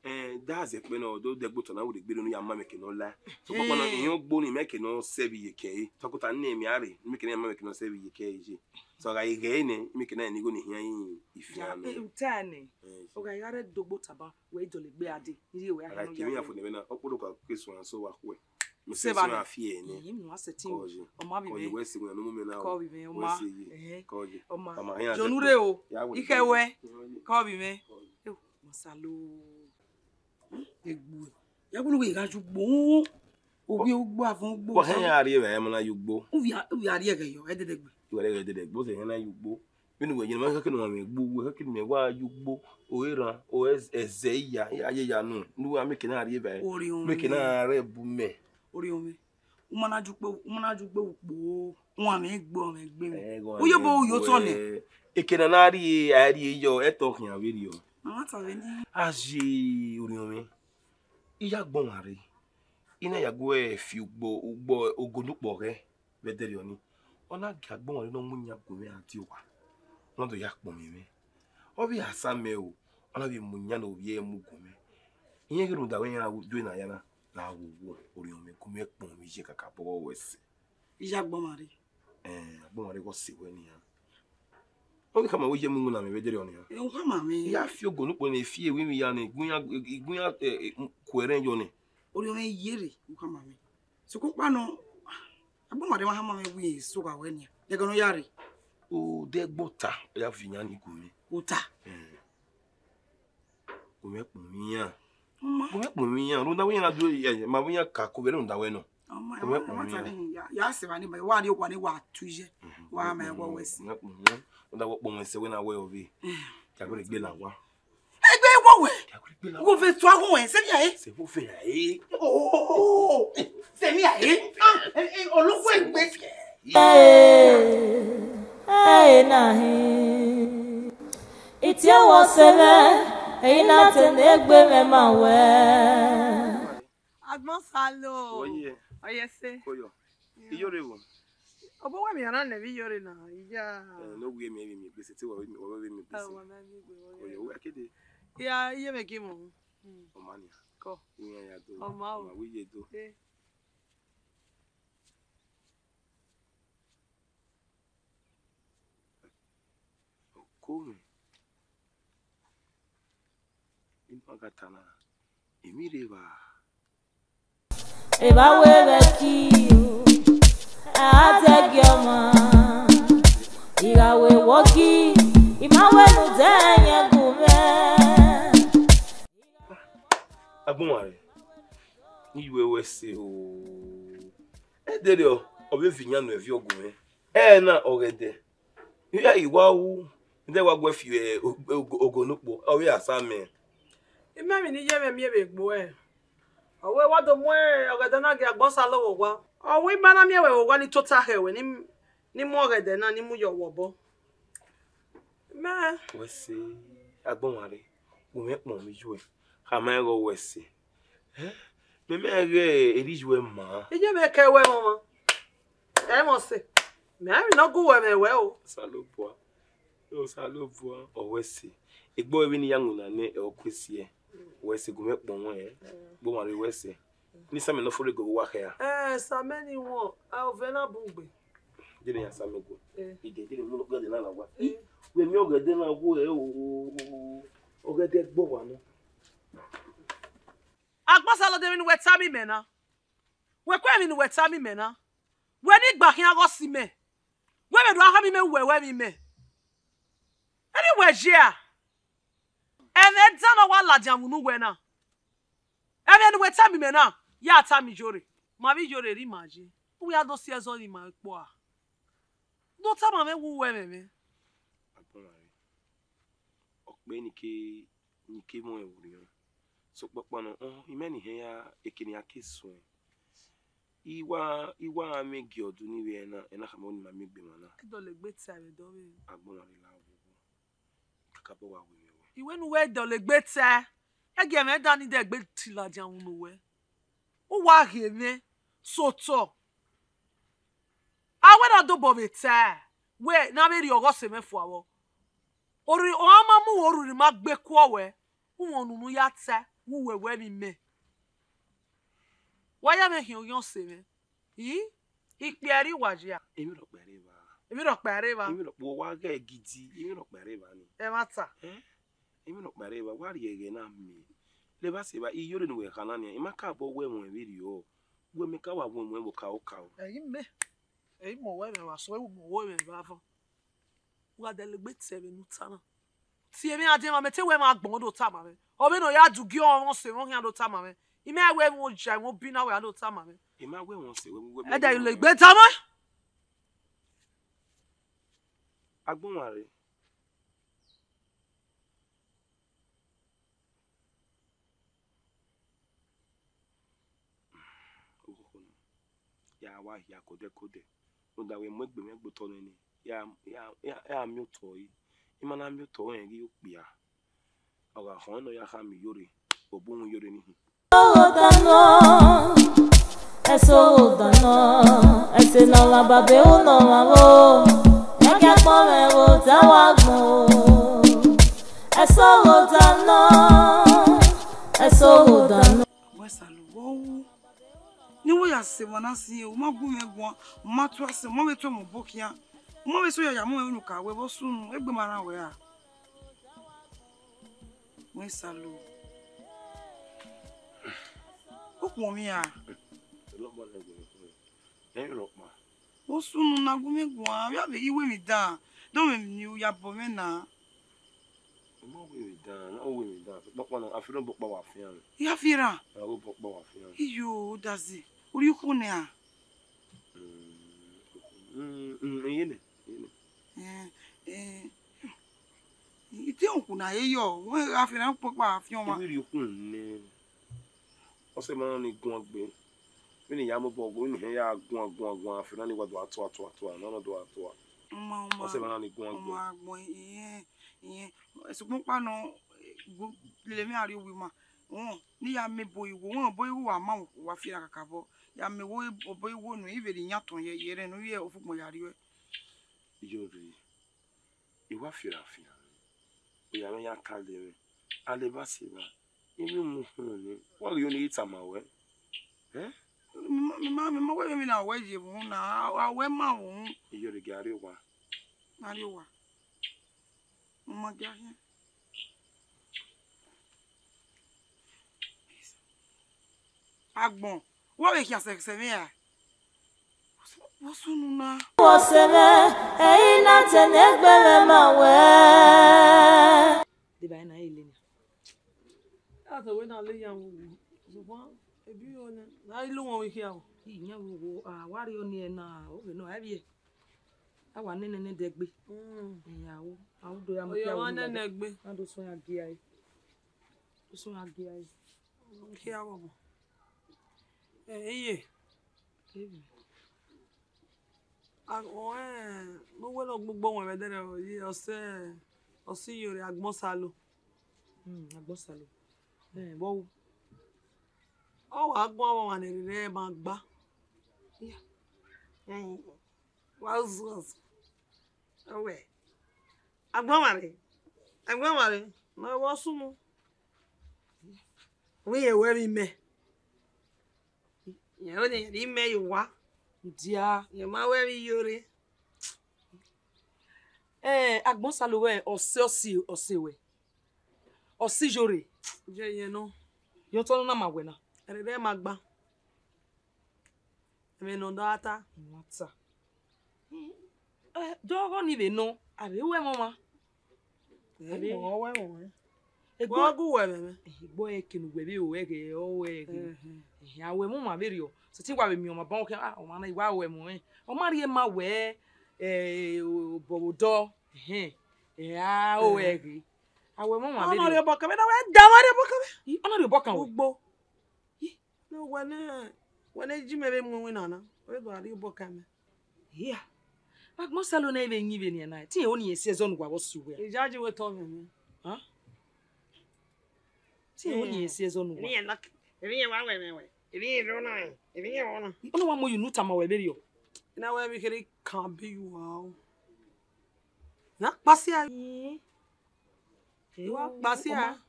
Eh, da zẹ kpẹ nọ, do dẹgbe otọ na wẹrẹ gbe ne u ya ma mẹ ke nọ la. So kpọkpọ nọ, iyan ugbo ni mẹ ke nọ sẹ vbe iye kẹ e. Tọkọta ne mẹ a rre, mẹ ke ne ma mẹ ke nọ sẹ vbe iye kẹ e je. So, ọ gha ghe nẹ, mẹ ke na ni igho ni hian ifian nẹ. Eh, u ta nẹ. Eh, ọ gha gha rre dogbo taba, wẹ i dọlegbe a dee, ne I rhie wẹ a a gha hian kẹ mwẹ ya ya fo nẹ vbe na, ọ kpọdọ ka ke suẹn so wa khuẹ. Mẹ se se suẹn a fi ẹre nẹ. Iye mu a sẹtin. Kọ ye. Ọ ma vbe kọ ye mwẹ. Wẹ se wẹ nọ mu mẹ na o. Kọ vbe mwẹ, ọ ma. Wẹ se ye. Ẹhẹn. Kọ ye. Ọ ma. Ọ ma, hian jọ nu rre o. Ya wẹ. Ikẹ wẹ. Kọ ye. Kọ vbe mwẹ. Kọ ye. Eo, masalo. Egbe. Ya wẹ ne u gha ya ugbo. Ovbi ugbo avọn ugbo. Wa hẹn ya rrie vbe ẹmọ na ya ugbo. Uvia, uvia rrie ẹghẹ yọ, ẹdẹdẹgbe. Uvia rrie ẹghẹ ẹdẹdẹgbe, ọ sẹ hẹn na ya ugbo. Vbene uwẹ ye ne ma khẹke ne uwa mwẹ egbe, uwẹ khẹke ne imẹ wa ya ugbo, o erhan, o ẹzẹ iya, ya ye ya nu, ne uwa mẹ ke na rrie vbe. Orhiọn mẹ ke na mwẹ. Rre bu mẹ. Orhiọn mwẹ. U ma na ju ukpe, u ma na ju ukpe ukpo, uwa mwẹ egbe, uwa mwẹ egbe mwẹ. Ẹ, uwa mwẹ egbe. Uyo bo uyo tọ nẹ. Eke na na rrie, a rrie yọ, ẹtọ khian vberriọ. Ma ma ta vbe ni. A ye orhiọn mwẹ. I ya gbọn uwa rre. I na ya gu ẹ fi ugbo, ugbo, ogo ne ukpọ ghẹ. Vbe ẹdẹrriọ ni, ọ na gie agbọn ọnrẹn ne ọ mu iyan gu mwẹ a die owa, ne ọ do ya kpọnmwẹ mwẹ. Ọ vbe a sa mẹ o, ọ na vbe mu iyan ne ovbi ẹre mu gu mwẹ. Irẹn ghi rhunmwuda wẹ iran due ne a ya na, ne a wu wo, orhiọn mwẹ gu mwẹ kpọnmwẹ iye kakabọ vbe ọvbọe ẹse. I ya agbọn ọmwa rre. Ẹn, agbọn ọmwa rre ghe ọ sẹ wẹ nian. Ọ vbe khama wẹ iye mu iwinna mwẹ vbe ẹdẹrriọ nian. Ẹ, u khama mwẹ. I ya fi ogo ne ukpo ne fi ewinmwi ya ne, igun iran, igun iran, ẹ, ẹ, ku ẹrẹn yọ nẹ. Orhiọn mwẹ ye rre, u khama mwẹ. Sokpan ọkpa nọ, agbọn ọmwa rre ma khama mwẹ wẹ eso gha wẹ nian. Ẹghẹ ne ọ ya rre. Odẹ gbe ota, ọ ya viọ iran ni gu mwẹ. Ota? Ẹn. Gu mwẹ kpọnmwẹ iran. Ọ ma. Gu mwẹ kpọnmwẹ iran. Rhunmwuda wẹ iran na do, ẹ, ma vbe iran ka ko vbe rhunmwuda wẹ nọ. Ọ ma, gu mwẹ kpọnmwẹ iran. Ya, ya sẹ evba ni, wa rrie owa ni wa tu iye. Mhm. Wa ma ẹghẹ wẹ sẹ. Gu mwẹ kpọnmwẹ iran. Rhunmwuda wẹ ọkpọnmwẹ sẹ wẹ na wẹ ọ vbe. Ya wẹ gbe la wa. Egbe wọ wẹ. Wo ve tua gun wẹ, sẹ via e. Sẹ wo via e. Oh, sẹ via e. Ah, eh, eh, olugbo egbe. Ee, ee, na hin. Itie wọ sẹ mwẹ, ẹyin na te ne egbe mwẹ ma wẹ. Agbọn salo. Oye. Oye se. Koyo. Iyore wo? Obọ wẹ mi a na nẹ vbe iyore na, iya. Eh, no wi emi, emi gbese te wa wi emi, wa wi emi gbese. Ah, wa na mi gbe, wa. Oyo, wa kede. Ya, iye mẹ ke mu. Mm. Ọma nia. Kọ. Iyan ya do. Ọma o. Ọma wi ye do. Eh. Oko mwẹ. Inu a gha ta na, emwi rre evba. Evba wẹ vbe ẹki o, a dẹgiẹ ọmwa. I gha wẹ wọgi, I ma wẹ ne u dẹ ẹyẹn gu mwẹ. Agbọn uwa rre, ne I yu ẹre wẹ ẹse o. Ẹdẹrriọ, ọ vbe viọ iyan ne ọ viọ gu mwẹ. Ẹna ọghẹdẹ. Iran i wa ru, ne wa gu fi, eh, ogo, ogo ne ukpo, ọ vbe a sa mẹ. Imẹ emwi ne I ye mwẹ miẹn vbe egbe ruẹ. Ọ wẹ wa do mu, eh, ọghẹdẹ na gie Agbọnsalọ vbe owa. Ọ wẹ I ma na miẹn wẹ vbe owa ni tota khẹ wẹ ni, ni mu ọghẹdẹ na ni mu ye ọvbọ. Mẹ. Wẹ ẹse, agbọn uwa rre, u mwẹ ẹkpọn vbe iye uẹ, khama ẹre ọghe wẹ ẹse. Eh, mẹ mẹ ghe erha iye uẹ ma. Iye mwẹ kẹ wẹ ọmwa. Ẹ mọ sẹ, mẹ a emwi ne ọ gu wẹ mwẹ wẹ o. Osanobua, Osanobua, ọ wẹ ẹse. Egbe ọre vbene I ya winna nẹ, ọ ku esiẹ. Wẹ ẹse gu mwẹ ẹkpọn wẹ, egbe ọmwa rre wẹ ẹse. Ne Samẹ ne ọ fo rre go vbe uwa khẹ ra? Eh, Samẹ ni wọn, a ovẹn na bun gbe. Jẹn ne iran Samẹ gu. Eh. Ige, jẹn ne mu ọgẹdẹ na na wa. Eh. Wẹ miẹn ọgẹdẹ na wo ẹ o, ọgẹdẹ gbe uwa nọ. Agbọnsalọ, de emwi ne uwẹ tama imẹ na? Wẹ kue emwi ne uwẹ tama imẹ na? Wẹ ne igba khian ghe ọ si mẹ. Wẹ vbe do a khama imẹ wẹ wẹ vbe imẹ. Ẹre wẹ ye a? Ẹmwẹ dan ne ọ wa ladian vbe unu wẹ na. Ẹmwẹ ne uwẹ tama imẹ na, ya tama iyore. Ma vbe iyore rre ima ye. Uwẹ ya do si ẹzọ ne ima kpọ a. Ne ọ tama mwẹ wẹ u ru ẹmwẹ mwẹ. Agbọn mwẹ rre. Ọ kpe ne I ke, ne I ke mu ẹn vbe orhiọn. Sokpan ọkpa nọ, ọ, imẹ ne I hẹn ya, eke ne I ya ke suẹn. I wa, I wa mwẹ gie ọdọ ni vbe ẹna, ẹna khama ne ima miẹn egbe emwa na. Ẹ dọlegbe ta vbe dọ vbe. Agbọn mwẹ rre la vbe. Kakabọ wa wẹ mwẹ wẹ. I wẹ ne uwẹ dọlegbe ta, ẹ gie mwẹ dan ni dẹgbe ti ladian unu wẹ. U wa ghe mwẹ, sotọ. A wẹ na dobọ vbe ta, wẹ ne a vbe rhie ọghọ sẹ mwẹ fua vbọ. Orri, ọ ma mu uwẹ orhurhi ma gbe kuọ wẹ, u wọn unu ya ta, u wẹ wẹ vbe imẹ. Wa ya mwẹ khian oghian ọse mwẹ. I, ikpia ẹre I wa ya. Emwi rhọkpa ẹre evba. Emwi rhọkpa ẹre evba. Emwi rhọkpa, wa ghẹ gidi, emwi rhọkpa ẹre evba ni. Ẹmwata. Eh? Emwi rhọkpa ẹre evba, wa rhie ẹghẹ na miẹn. Levba sẹ evba, iyore ne uwẹ kha na nian, I ma ka bọ wẹ ẹmwẹ vberriọ. Wẹ mẹ ka wa wẹ ẹmwẹ vbe okaro okaro. Ẹ i mẹ. Ẹ i mẹ wẹ ẹmwẹ vbe asọn, ẹ i mẹ wẹ ẹmwẹ vbe avọn. Wa dẹlegbe ta vbene u ta na. Tie mwẹ adian, mẹ te wẹ ẹmwẹ agbọn do tama mwẹ. Ọ vbene ọ ya du gie ọmọ sẹ mwẹ, ọ khian do tama mwẹ. I mẹ wẹ ẹmwẹ oja, ẹmwẹ obi na wẹ a do tama mwẹ. I ma wẹ ẹmwẹ sẹ wẹ, wẹ, wẹ, Ẹ dẹlegbe ta mwẹ. Agbọn wa rre. Okhokho na, ya wa hia kodẹ kodẹ. Rhunmwuda wẹ mu egbe mwẹ gbe otọ nene, ya, ya, ya, ya miẹn otọ ẹre. I ma na miẹn otọ ẹre ghi okpia. Ọ gha khọn nọ ya khama iyore, obọ uhunmwu iyore ni hin. Ẹsọhọdanọ, ẹsọhọdanọ, ẹse ne ọmwa baba ẹvbo ne ọmwa vbo, ẹkẹ kpọnmwẹ vbe ota wa gbọn o. Ẹsọhọdanọ, ẹsọhọdanọ. Wẹ Salu, vbe ọ wu? Ne I ya sẹ emwa na sin, u ma gu mwẹ guan, u ma tua sẹ, u ma vbe tuẹ mwẹ obọ khian, u ma vbe sẹ oya ya mu mwẹ unu ka wẹ vbe ọ sunu, egbe ma rhan wẹ ra? Wẹ Salu. U khuọnmwi ra? Ẹ i rhọkpa. Vbe ọ sunu na gu mwẹ guan, vbe a vbe ghi wẹ emwi dan, dọmwẹ emwi ne u ya bọ mwẹ na. I ma wẹ emwi dan, I ma wẹ emwi dan, sokpan ọkpa nọ, afianma obọ ọkpa wa fian. I gha fian ra? A wẹ obọ ọkpa wa fian. Iyo, Odazi, u rhie ukhu nẹ ra? Mm, mm, mm, iyẹnẹ, iyẹnẹ. Eh, eh, I te ukhu na ye yọ, wẹ gha fian ukhu kpa fian ọmwa. I rhie ukhu nẹ. Ọ sẹ ma na ni guan gbe. Vbene I ya mobọ gbe, vbene I ya guan, guan, guan, afianma ni wa do a tua, tua, tua, nọ, nọ do a tua. Ọma, ọma. Ọ sẹ ma na ni guan gbe. Ọma agbọn, iyẹn, iyẹn. Sokpan ọkpa nọ, gu-, lele emwi a rrie owi ma. Wọn, ne I ya mẹ ebo igho, wọn ebo igho wa ma, wa fian kakabọ. Ya mẹ ebo igho nu, I vbe rhie iyantọn ye, ye ẹre ne u ye ofugbọn ya rrie. Iyo rre. I wa fian afian, ọ ya mwẹ ya ka lele mwẹ. Alevba sẹ evba, I vbe mu uhunmwu nẹ, wa ghi yo ne I tama ruẹ. Eh? Mẹ ma, mẹ ma, mẹ ma wẹ vbene a wẹ ye vbe uhunmwu na, a, a wẹ ma vbe uhunmwu. Iyore, gie a rrie owa. A rrie owa. Ọ ma gie a khian. Agbọn, wẹ vbe khian sẹsẹ mwẹ ra? Vbe ọ sunu na? Vbe ọ sẹ mwẹ, ẹ i na te ne egbe mwẹ ma wẹ. Deba na ile na. A to wẹ na le ya wo, sokpan ebi yo nẹ, na ilu wọn vbe khian o. Iyan vbe wo, a wa rrie ọni ẹna, ovbe nọ, a vbiẹ. A wa nene ne dẹgbe. Mm. Iya wo, a wo do ya mu Oyo kia wa wo nene gbe. A do sọn ya gia ẹre. Do sọn ya gia ẹre. Khian vbọ. Ẹ, iye. Kevbe. A, ọ, ẹ, ne uwẹ ne ọ gbugbo wọn vbe ẹdẹrẹ, ọ ye, ọ sẹ, ọ sẹ Iyore Agbọnsalo. Hmm, Agbọnsalo. Ẹ, vbọ wu? Ọ wa guan vbe ọmwa ne erriọ ma gba. Iya. Ẹ, wa zọ, zọ. Ọ wẹ, Agbọnmwarre, Agbọnmwarre, ne ọ vbe ọ sunu. Wẹ irẹn wẹ vbe imẹ. Irẹn wẹ ne irẹn rhie imẹ ye owa. Dia. Irẹn ma wẹ vbe Iyore. Eh, Agbọnsalo wẹ, ọ sẹ, ọ sẹ, ọ sẹ wẹ. Ọ sẹ Iyore. Je yẹn nọ. Yọ tọ nọ na ma wẹ na. Ẹrẹrẹ ma gba. Ẹmwẹ ne ọ da ta. Ọ ta. Eh, dọghọ ni vbe nọ, a vbe ru ẹmwẹ ọmwa. A vbe ru ẹmwẹ ọmwa. Egbe ọ gu wẹ ẹmwẹ. Eh, egbe ọ eke ne uwẹ vbe ru ẹghẹ, ọ ru ẹghẹ. Ẹhẹn. Ehẹn, a ru ẹmwẹ ọmwa vberriọ. Sẹtin wa vbe miẹn ọmwa ban khian, ah, ọmwa na, I wa ru ẹmwẹ ọnrẹn. Ọ ma rhie ma wẹ, eh, obọ vbe odọ, ehẹn, eh, a o ẹghe. A wẹ mọ ma Ọ vbe na rhie rhie. Obọ kan vbe na, wẹ da ma rhie obọ kan vbe. I, ọ na rhie obọ kan wẹ. Ugbo. I. No, wẹ ne, wẹ ne ji mẹ vbe mu iwinna na. Wẹ do a rhie obọ kan mẹ. Hia. Agbọn Salo na vbe yin vbenian na. Te irẹn ho ne irẹn si ẹzọ ne uwa vbe ọ si uwẹ. Ijaji wẹ tọ mwẹ nẹ. Hàn? Te irẹn ho ne irẹn si ẹzọ ne uwa. Emwi yẹn wa wẹ mwẹ wẹ. Emwi yẹn rọ na, emwi yẹn rọ na. Ọ na wa mu yu ne u tama wẹ vberriọ. I na wẹ vbe kherhe kan be you are. Na kpasia. Ee. Wa kpasia.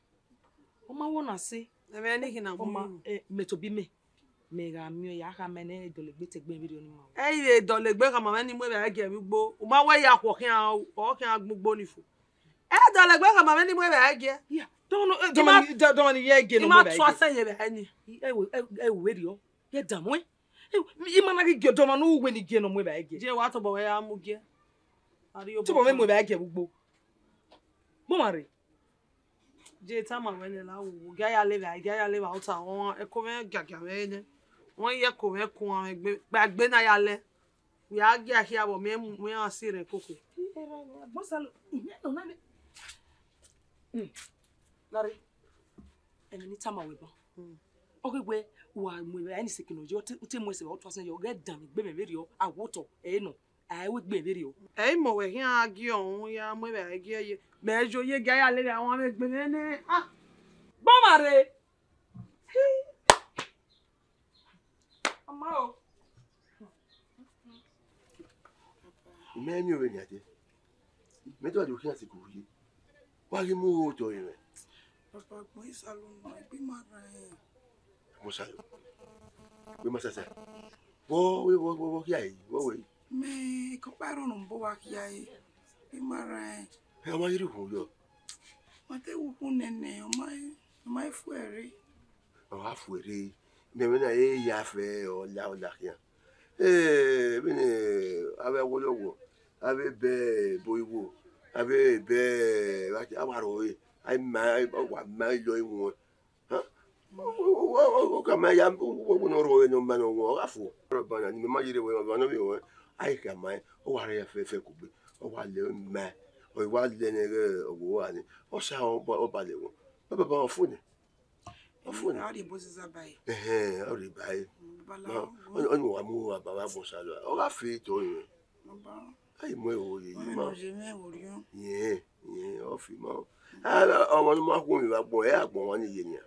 Ọ ma, ọ ma wọ na sẹ. Ẹmwẹ ne khin na ọ ma, mu. Eh, mẹ tobọ imẹ. Mẹ gha miẹn ya khama ne dọlegbe te egbe vberriọ ni ma. Ẹ i vbe dọlegbe khama mwẹ ni mu evbare gie vbe ugbo. U ma wẹ ya khuọ khian, ọ khian gbe ugbo ni fo. Ẹ dọlegbe khama mwẹ ni mu evbare gie. Ya, dọmọ, eh, I dọmọ ma, ni, dọ-, dọmọ ni ye gie I ne ọ ma mu evbare tue gie. Asẹ ye vbe ni. Ẹ wo, ẹ, ẹ wo vberriọ. Ye da muẹn. Ẹ wo, I ma na ghi gie dọmọ ne uwẹ ni gie ne ọ mu evbare gie. Je wa tobọ wẹ ya mu gie. Tobọ mwẹ mu evbare gie vbe ugbo. Gbọmwa rre. Je tama wẹ nẹ la wo, gie a ya levba, gie a ya levba ota, ọmwa ẹko mwẹ giagia mwẹ nẹ. Wẹ ya ẹko mwẹ kuan mwẹ gbe, gba egbe na ya lẹ. Wẹ a gia khia vbe mẹ mu, mẹ a si rẹn koko. Agbọn Salo, imẹ nọ na nẹ. Hmm. Lare. Ẹmwẹ ne I tama wẹ ban. Hmm. Ọ ghi wẹ, wa mu evbare ni seke nọ ye, ọ te, ọ te mu ẹse, ọ tue asẹ ye, ọ ghẹ danmwẹ egbe mwẹ vberriọ, a wo otọ, ẹ nọ, a i ru egbe mwẹ vberriọ. Ẹ i mọ wẹ khian a gie ọhun ya mu evbare gie ye. Mẹ yo ye gie a ya lele awọn vbe egbe mwẹ nẹ. Ah! Gbọmwa rre. Ọ ma o. Mẹ miẹn vbenian dẹ. Mẹ te wa do khian sẹ iko rhie. Wa ghi mu otọ ye mwẹ. Papa, agbọn Salo nọ, egbe ma rran ẹn. Agbọn Salo. Wẹ ma sasa. Vbọ, vbọ, vbọ, vbọ, vbọ khian yi, vbọ wẹ yi. Mẹ, ekọkpa rọ nọ, obọ wa khian yi. Egbe ma rran ẹn. Ẹ, ọ ma ghi rhie ukhun yọ. Ma te wu ukhun nene, ọ ma, ọ ma fu ẹre. Ọ gha fu ẹre. Mẹ, mẹ na, e ya fẹ, ọ la, ọ la khian. Eh, vbene avbe ẹwọyọwọ, avbe ebe ebo igho, avbe ebe, a wa rrọọ re, a i ma, a wa ma yọ iwinna. Hẹn? Ọ ka ma ya, ọ ne ọ rrọọ re ne ọ ma ne ọ wọn, ọ gha fo. Ọrọre ọba na, ne imẹ ma ye rre wẹ, ọba ne ọ vbe ruẹn, a i khama ẹn, ọ wa rre fẹfẹ kugbe, ọ wa lẹ ma, ọ wa lẹ nẹ ghe ọghe uwa ni, ọ sa ọba, ọba lẹ wọn. Ọba, ọba, ọ fo nẹ. Ọ fo nẹ. A rhie ebo ziza ba ẹre. Ẹhẹn, ọ rhie ba ẹre. Mm, baba la, ọ, ọ, ọ, ọ wa mu aba vbe agbọn Salo. Ọ gha fe tọ yẹn. Baba. A i mu ẹvbo ye, ọmọ ma. Nọ ye mwẹ vberriọ. Yẹn, yẹn, ọ fi ma. Ala, ọmọ ne ma khuọnmwi vbe agbọn, ẹ agbọn wa ni ye nian.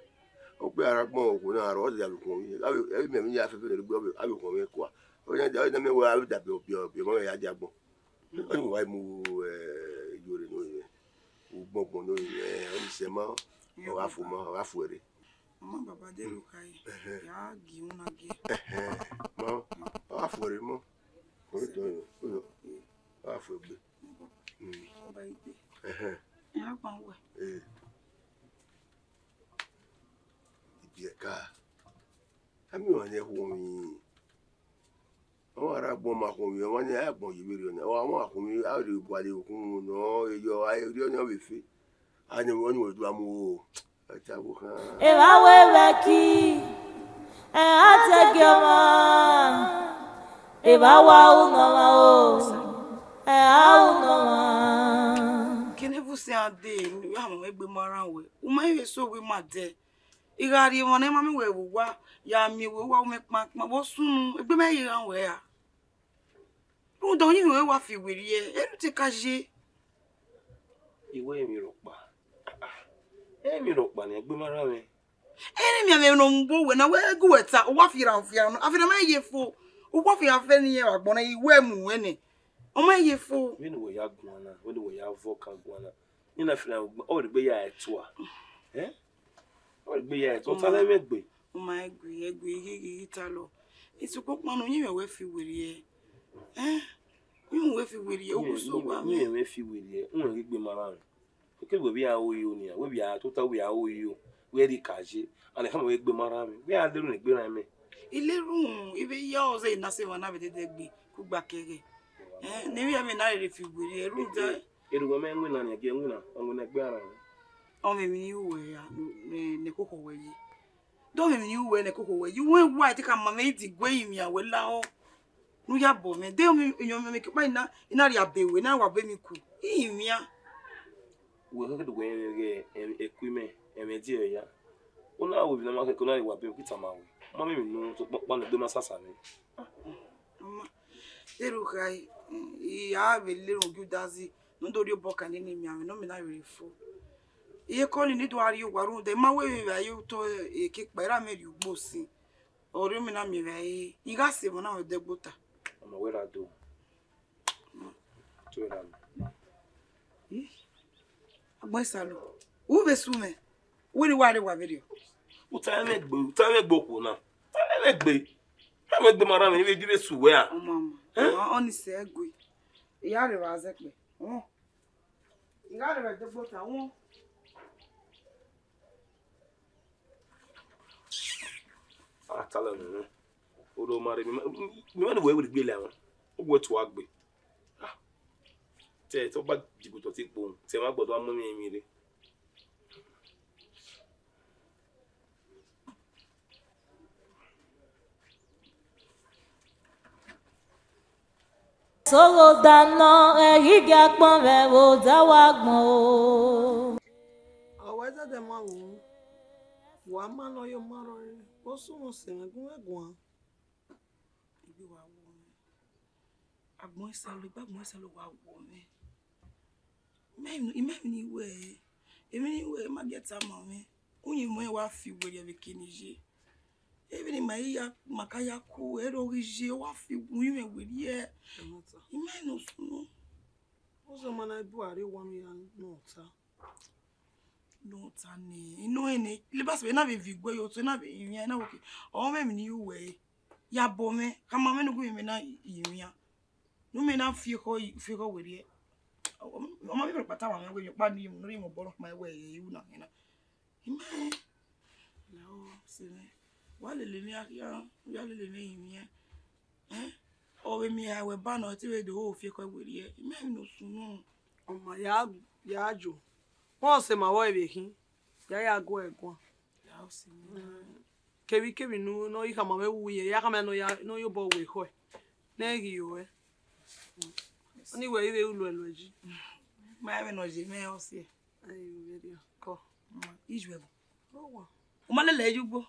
Ọ kpe ara agbọn okhuo na rrọọ, ọ dia vbe khuọnmwi. Avbe, avbe mẹ ya fẹfẹ ne gbe, avbe, avbe khuọnmwi kua. Ọ yan dia, ọ na miẹn wẹ avbe da biẹ, biẹ, biẹ, ọmọ ya dia agbọn. Ọ ni wa mu, eh, iyore ne ọ ye. Ugbọngbọn ne ọ ye, eh, ọ ni sẹ ma, ọ gha fo ma, ọ gha fo ẹre. Ọmọ baba de ro kha yi. Ẹhẹn. Ya gi una gi. Ẹhẹn. Ma, ọ gha fo ẹre ma. Ko to yo, ko yo. Ọ gha fo egbe. Mm. Baba igbe. Ẹhẹn. Ya gban wẹ. Eh. Ibiẹka. Ami wan ne khuọnmwi. Ọmwa rre agbọn ma khuọnmwi, ọmwa ni a agbọn ye vberriọ na. Ọmwa khuọnmwi, a rhie gualọ okhunmwu nọ, eyọ, a rhie ọnii ọ vbe fe. A ni, ọnii wẹ do a mu o. Ọ ta vbe okhan. Evba wẹ vbe ki, ẹ a te gie ọmwa, evba wa unu ọmwa o, ẹ a unu ọmwa. Kene vbe usian dee, ne u ya hama egbe ma rran wẹ, u ma i vbe so wẹ ima dẹ. I gha rhie emwa ne ma miẹn wẹ vbe uwa, ya miẹn wẹ uwa, u mẹ kpankpan, vbe ọ sunu, egbe mẹ ye rran wẹ ra? Rhunmwuda uyinmwẹ ruẹ wa fi werriẹ, erha u te ka ye. I wẹ emwi rhọkpa. Emwi rhọkpa ne egbe ma rran mwẹ. Erha emianmwẹ ne ọ mu obọ wẹ na, wẹ gu wẹ ta, u wa fi ra, u fi ra nọ, a fi ra ma ye fo, u wa fi ra fẹ ne irẹn vbe agbọn na, I wẹ mu wẹ nẹ, ọ ma ye fo. Vbene uwẹ ya guan na, vbene uwẹ ya vọ kan guan na, ne na fi ra, ọ rhie egbe ya ẹre tua. Eh? Ọ rhie egbe ya ẹre tua, ọ ta lẹ mwẹ egbe. U ma egbe, egbe, I ghi, ghi, ghi ta lọ. Isoko kpanu, uyinmwẹ wẹ fi werriẹ. Eh? Uyinmwẹ wẹ fi werriẹ, u gu so wa mwẹ. Uyinmwẹ fi werriẹ, u rẹn ghi egbe ma rran mwẹ. Kevbe wẹ vbe iran ro iyo nian, wẹ vbe iran tota, wẹ vbe iran ro iyo, wẹ rhie ka ye, and khama wẹ egbe ma rran mwẹ, wẹ a lele unu egbe rran mẹ. I lele unu, I vbe ya ọzọ na sẹ emwa na vbe dede egbe kugba kẹghẹ. Eh, ne ivbi amẹ na rherhe fi werriẹ, rhunmwuda. Erha uwẹ mẹ winna nian, gie winna, ọ winna egbe rran mwẹ. Ọ mwẹ emwi ne I ru wẹ ya, ne, ne koko wẹ yi. Dọ mwẹ emwi ne I ru wẹ ne koko wẹ yi. Wẹ wa te ka ma mwẹ idi gue yi wian wẹ lahọ. Ne u ya bọ mwẹ, de emwi iyọnmwẹ kekpa I na, I na rhie abe ruẹ, I na wa be emwi ku. I rinmwian. Wẹ kẹkẹ do wẹ ẹmwẹ ghe ẹmwẹ eku imẹ, ẹmwẹ ẹdẹ ya. U na ru emwi ne ọ ma khẹke, u na rhie wa be emwi ku tama wẹ. Ma miẹn emwi ne u sokpan ọkpa ne egbe ma sasa mwẹ. Ọma, erhukhae, I a vbe le erhunmwu gie udazi ne u do rhie obọ kan nene imianmwẹ ne ọ miẹn na vbe re fo. Iyeke ọnii ne I do gha rrie owa rhunmwuda, I ma wẹ vbe evbare ye otọ eke kpa, erha mwẹ rrie ugbo sin. Ọ rhie mẹ na miẹn vbe ẹre, I gha sẹ emwa na mwẹ odẹgbota. Ọmọ wẹ ra do. Tuẹ ra. Ih, Agbọn Isalọ, u vbe sunu mwẹ, wẹ ne I wa rre wa vberriọ. U ta mwẹ gbe, u ta mwẹ gbe okhuo na. Ta mwẹ gbe. Ta mwẹ gbe ma rran mwẹ, I vbe, I vbe sẹ uwẹ a. Ọmọ, ọmọ, Eh? ọmọ, ọnii sẹ ẹgue. I ya rre vbe azẹkpẹ. Ọmọ. I gha rre vbe odẹgbota, ọmọ. A ta lẹ mwẹ. Oro ma rre, mẹ ma, mẹ ma ne uwẹ wẹ gbe lẹ mwẹ. Uwẹ tua gbe. Ah. Te, te ọ ba digutu ọtẹn kpo, te ma gbọdọ mu emwi emwi rre. Sogho danọ, ẹghẹ igie akpọn vbe ẹvbo da wa gbọn o. Ọ wẹ zẹdẹ ma vbo, wa ma ne ọ ye ọma rrọọ, ọ sunu sẹ mwẹ gun mwẹ guan. Egbe wa wọ mwẹ. Agbọn Isalọ, egbe Agbọn Isalọ wa wọ mwẹ. Imẹ, imẹ emwi ne I wẹ, emwi ne I wẹ, ma gie tama mwẹ. Uyinmwẹ wa fi werriẹ vbe eke ne I ye. Emwi ne ima ya, ma ka ya ku, ẹre ọ ghi ye, ọ wa fi uyinmwẹ werriẹ. Imẹ ne ọ sunu. Ọzọ ma na bu arre owa ne ọ ya nọ ta. Nọ ta nẹ, I nọ rẹn nẹ, Libasi vbe na vbe viọ iguẹ ye otọ, na vbe rinmwian, na wẹ ke, ọ mwẹ emwi ne I ru wẹ re. Ya bọ mwẹ, khama mwẹ ne u gu mwẹ na rinmwian. Ne u mwẹ na fi ekhọe, fi ekhọe werriẹ. Ọ ma vbe rhọkpa tama mwẹ wẹ, emwi ọkpa ne I mu, ne ọ rhie mwẹ obọ rhọkpa wẹ, ẹ, I ru na, I na. Imẹ, la ọ sẹ mwẹ. Wa lele mwẹ khian, ya lele mwẹ rinmwian. Eh? Ọ vbe miẹn a wẹ ba nọ, ọ te vbe do ho fi ekhọe werriẹ. Imẹ emwi ne ọ sunu. Ọma ya, ya jo. Vbọ sẹ ma vbọ vbe khin, ya ya gu ẹre guan. Ya ọ sẹ mwẹ. Kevbikevbi ne ọ, ne ọ ghi khama mwẹ vbe uwu iyẹn, ya khama ne ọ ya, ne ọ ya obọ wẹ ekhọe. Ne ẹ ghi ruẹ. Ọnii wẹ i vbe ru luẹ luẹ ji. Ma vbe nọ ye mwẹ ọ siẹ. Ayo, vberriọ. Kọ. Ijuẹ bọ. Owa. U ma lele ẹre ye ugbo.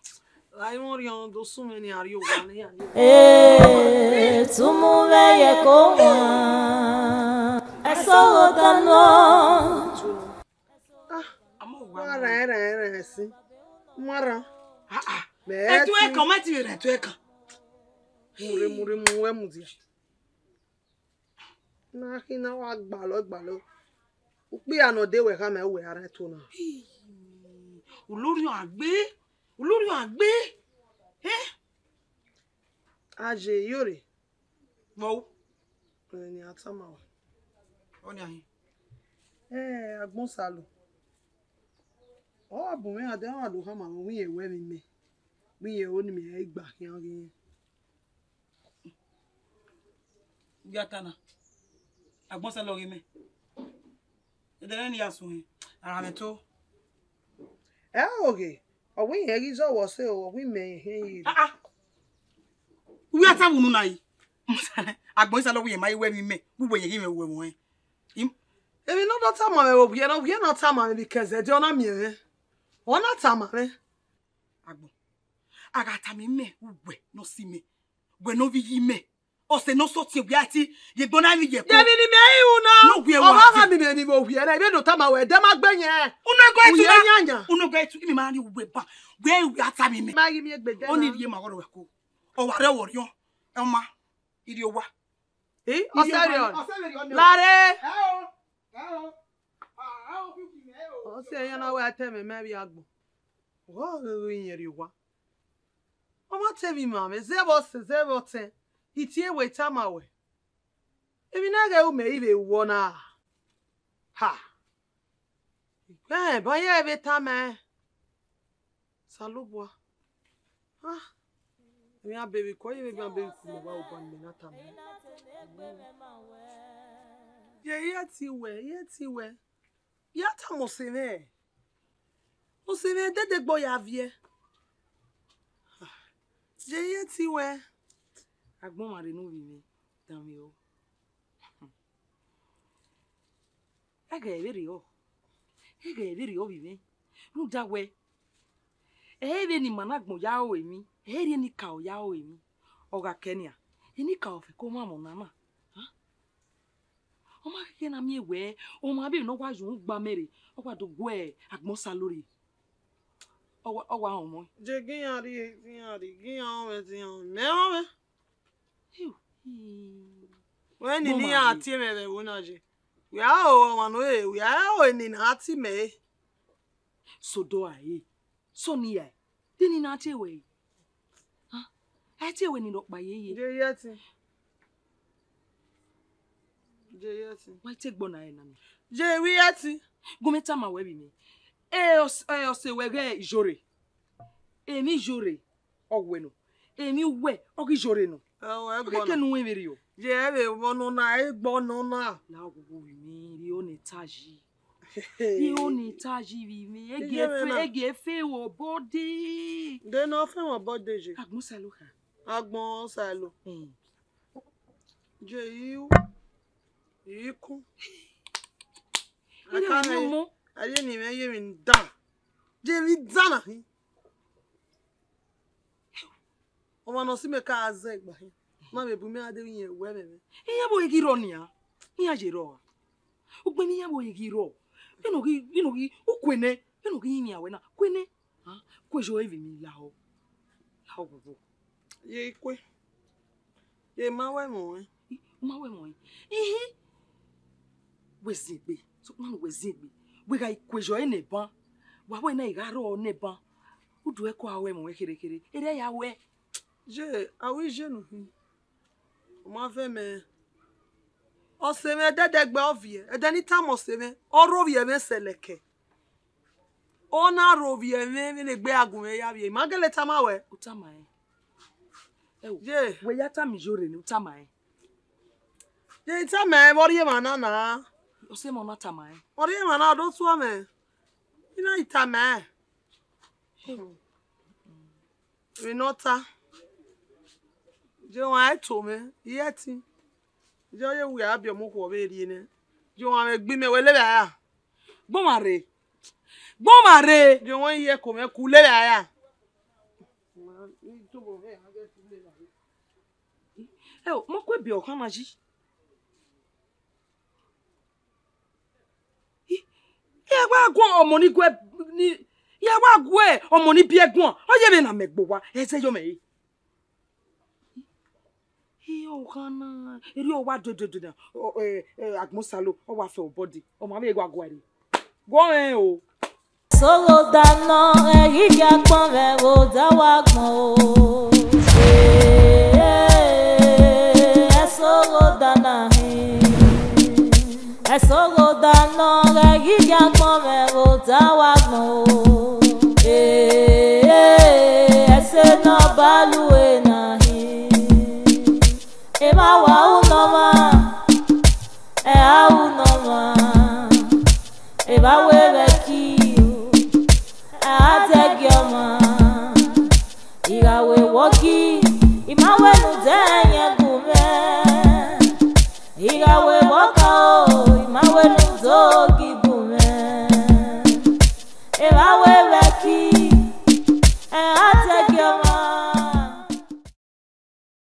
Ra i mwẹ orhiọn do sunu mwẹ ne iran rrie owa ne iran rrie owa. Ee, tumu vbe ye ko wan. Ẹsọhọ danọ. Ah, Ama owa wa ma. Rhan, rhan, rhan ẹsin. Ma rhan. Ah, ah. Mẹ Ẹtu ti ẹkan, ma ti vbe rhan ẹtu ẹkan. Mu rre, mu rre, mu wẹ mudia. Na khin na wa gbalọ gbalọ. Ukpia ne ọ de wẹ khama uwẹ a rhan ẹto na. Olorhiọn agbe, olorhiọn agbe. Eh? Aye, iyore. Vbọ? Ọnii a tama wẹ. Ọnii a hin. Eh, Agbọn Isalọ. Ọ wa bu mwẹ rhunmwuda, ọ wa do khama mwẹ, wẹ irẹn wẹ emwi mẹ. Wẹ irẹn ro ne imẹ gha gba khian ghe irẹn. Ghia ta na, Agbọn Isalọ ghe mẹ. Ẹdẹrẹ ne I ya suẹn, a rhan mwẹ to. Ẹ oghe, ọ wẹ irẹn ghi zẹ vbọ sẹ o, ọ wẹ imẹ irẹn ye. Ah, ah. Uwẹ a ta vbe unu na yi. Agbọn Isalọ wẹ irẹn ma yi wẹ emwi mẹ, wẹ uwẹ irẹn ghi mwẹ uwẹ mwẹ. Im- Emwi ne ọ do tama mwẹ vbe ovbiẹ na, ovbiẹ na tama mwẹ, because ẹdẹ ọ na miẹn mwẹ. Ọ na tama mwẹ. Agbọn. A gha tama imẹ, uwẹ ne ọ si mẹ. Wẹ ne ọ vbe iyi mẹ. Ọsẹ ne ọ sọtiẹn wẹ a ti ye egbe na vbe ye ẹko. Yẹmwi ne imẹ i ru na. Ne uwẹ wa ọmwa ti. Gha miẹn emwi vbe ovbiẹ na, I vbe do tama wẹ, ẹdẹ ma gbe yẹn. Unu ẹgọ ẹtu na. Uwẹ yan yan. Unu ẹgọ ẹtu, imẹ ma rhie uwẹ ban. Wẹ uwẹ a tama imẹ. Ma ghi miẹn egbe ẹdẹ na. Ọnii rhie ma ọghọrọ wẹ ko. Ọ wa rre ọvbọrhiọn. Ẹ ọma. I rrie owa. Eh, ọsẹ rriọ. Ọsẹ vbe rriọ nẹ. Lare. Ẹ o, ẹ o. Ah, ẹ o, kiki mẹ, ẹ o. Ọsẹ iran na wẹ a tẹ mwẹ, mẹ vbe agbọn. Wẹ ọ ghe iyẹn rrie owa. Ọ ma te vbe ima mwẹ, zẹ vbe ọsẹ, zẹ vbe ọtẹn. I tie wẹ tama wẹ. Emwi na ghẹ ru mẹ, I vbe ru ọ na. Ha. Ẹn, ba ya vbe tama ẹn. Osanobua. Ah, emwi a bevbe ku, ọ ye vbe emwi a bevbe ku mẹ vbe aobọ ne imẹ na tama. Ye, I ya tie wẹ, I ya tie wẹ. Ya tama ọse mwẹ. Ọse mwẹ dede gbe ọ ya viẹ. Ah, ye, I ya tie wẹ. Agbọn mwa rre ne ovbi mwẹ, danmwehọ. Ẹghẹ vberriọ, ẹghẹ vberriọ ovbi mwẹ, rhunmwuda wẹẹ, ẹ i re vbene ima ne agbọn ya ro emwi, ẹ i re enikaro ya ro emwi, ọ gha kẹ nian, enikaro fẹko mwamwa ọna na. Ọ ma khẹke na miẹn wẹẹ, ọmwa vbe ne ọ wa ye uhunmwu gba mẹ rre, ọ wa do gu agbọn Osalọ rrie, ọ wa, ọ wa họn ọmọ. Je gie iran rrie, gie iran rrie, gie iran rọnmwẹ, gie iran rọnmwẹ, mẹ rọnmwẹ. Wẹ ni ne iran tie mwẹ vbe ẹvbo na ye. Wẹ a ho ọmwa ne ọ rere, wẹ a ho eni ne a tie mẹ re. Sodọ a re. Sọ ne iran, de eni na tie wẹ re? A tie wẹ ni rhọkpa ye ye. Je ye ẹtin. Je ye ẹtin. Wa te gbọ na rẹ na ni. Je vbe ye ẹtin. Gu mẹ tama wẹ vbe imẹ. E ọse wẹ ghẹ Iyore. Emwi Iyore ọ wẹ nọ. Emwi uwẹ ọ ghi Iyore nọ. Ọ wẹ gbọ na. Keke ne uwẹ vberriọ. Je vbe vbọ nọ na, e gbọ nọ na. La oghogho vbe imẹ, rhie ọnẹ ta yi. Rhie ọnẹ ta yi vbe imẹ. Ẹgie fe, ẹgie fe wẹ obọ dee. De ne ọ fe mwẹ obọ dee ye. Agbọn Osalọ kha. Agbọn Osalọ. Hmm. Je i, i kun. Ire aka mwẹ ọmọ. Ariẹ ne imẹ ye emwi dan. Je emwi dan na hin. Ọmwa ne ọ si mẹ ka zẹ gba hin. Ma vbe bu mẹ a deghẹ irẹn wẹ ẹmwẹ mwẹ. Iran vbe ghi rrọọ nian. Iran ye rrọọ. Ugbẹn ne iran vbe ghi rrọọ. Vbene ọ ghi, vbene ọ ghi, u kue nẹ. Vbene ọ ghi rinmwian wẹ na, kue nẹ. Kue yọ evbi ni lahọ, lahọ vbovbo. Ye i kue. Ye ma wẹ ẹmwẹ ọnrẹn. I, u ma wẹ ẹmwẹ ọnrẹn. Ihin. Wẹ ziengbe, sokpan ne uwẹ ziengbe. Wẹ gha kue yọ ẹre nẹ ban. Wa wẹ na i gha rrọọ nẹ ban. U do ẹko a wẹ ẹmwẹ ọnrẹn kherhe kherhe. Erriọ ya wẹ. Ye, a wẹ iye nu hin. U ma vẹ mẹ. Ọse mwẹ ẹdẹdẹgbe ọ viẹ, ẹdẹ ne I tama ọse mwẹ, ọ rre ovbi ẹmwẹ sẹlẹkẹ. Ọ na rre ovbi ẹmwẹ vbene egbe a gu mwẹ ya vbiẹ, I ma gele tama ruẹ. U tama rẹn. Ẹo, ye, wẹ ya tama Iyore ne u tama rẹn. Ye I tama rẹn vbe ọ rhie emwa na na. Ọse mwẹ ọ na tama rẹn. Ọ rhie emwa na, ọ do tuẹ mwẹ. I na I tama rẹn. Emwi ne ọ ta, je ọmwa ẹto mwẹ, I ẹtin. Je ọ ye wẹ a biẹ ọmọ okhuo vbe rrie nẹ. Je ọmwa mwẹ gbe imẹ wẹ levbe a ra. Gbọmwa rre. Gbọmwa rre. Je ọmwa ye ẹko mwẹ ku levbe a ra. Ẹo, ma kue biẹ ọkhan na yi. I, I wa gu ọmọ ni gue, ni, I wa gu ọmọ ni biẹ guan. Ọ ye vbe na mẹ gbe owa, ẹzẹ yọ mẹ re. Iye ọkhan na, erriọ wa do do do na, ọ, ẹ, ẹ, Agbọn Osalọ, ọ wa fẹ obọ dee, ọ ma vbe wa guare. Guọmwẹ o. Ẹsoghoda nọ, ẹ ghi gie agbọn mwẹ vbe odẹ wa gbọn o. Ee, ẹsoghoda na hin. Ẹsoghoda nọ, ẹ ghi gie agbọn mwẹ vbe odẹ wa gbọn o. Ee, ẹse ne ọ ba lu ena hin. Emwa wa ru nọ mwa, ẹ a ru nọ mwa. Evba wẹ vbe ẹki o, a dẹgiẹ ọmwa. I gha wẹ wọgi, I ma wẹ ne u dẹ ẹyẹn gu mwẹ. I gha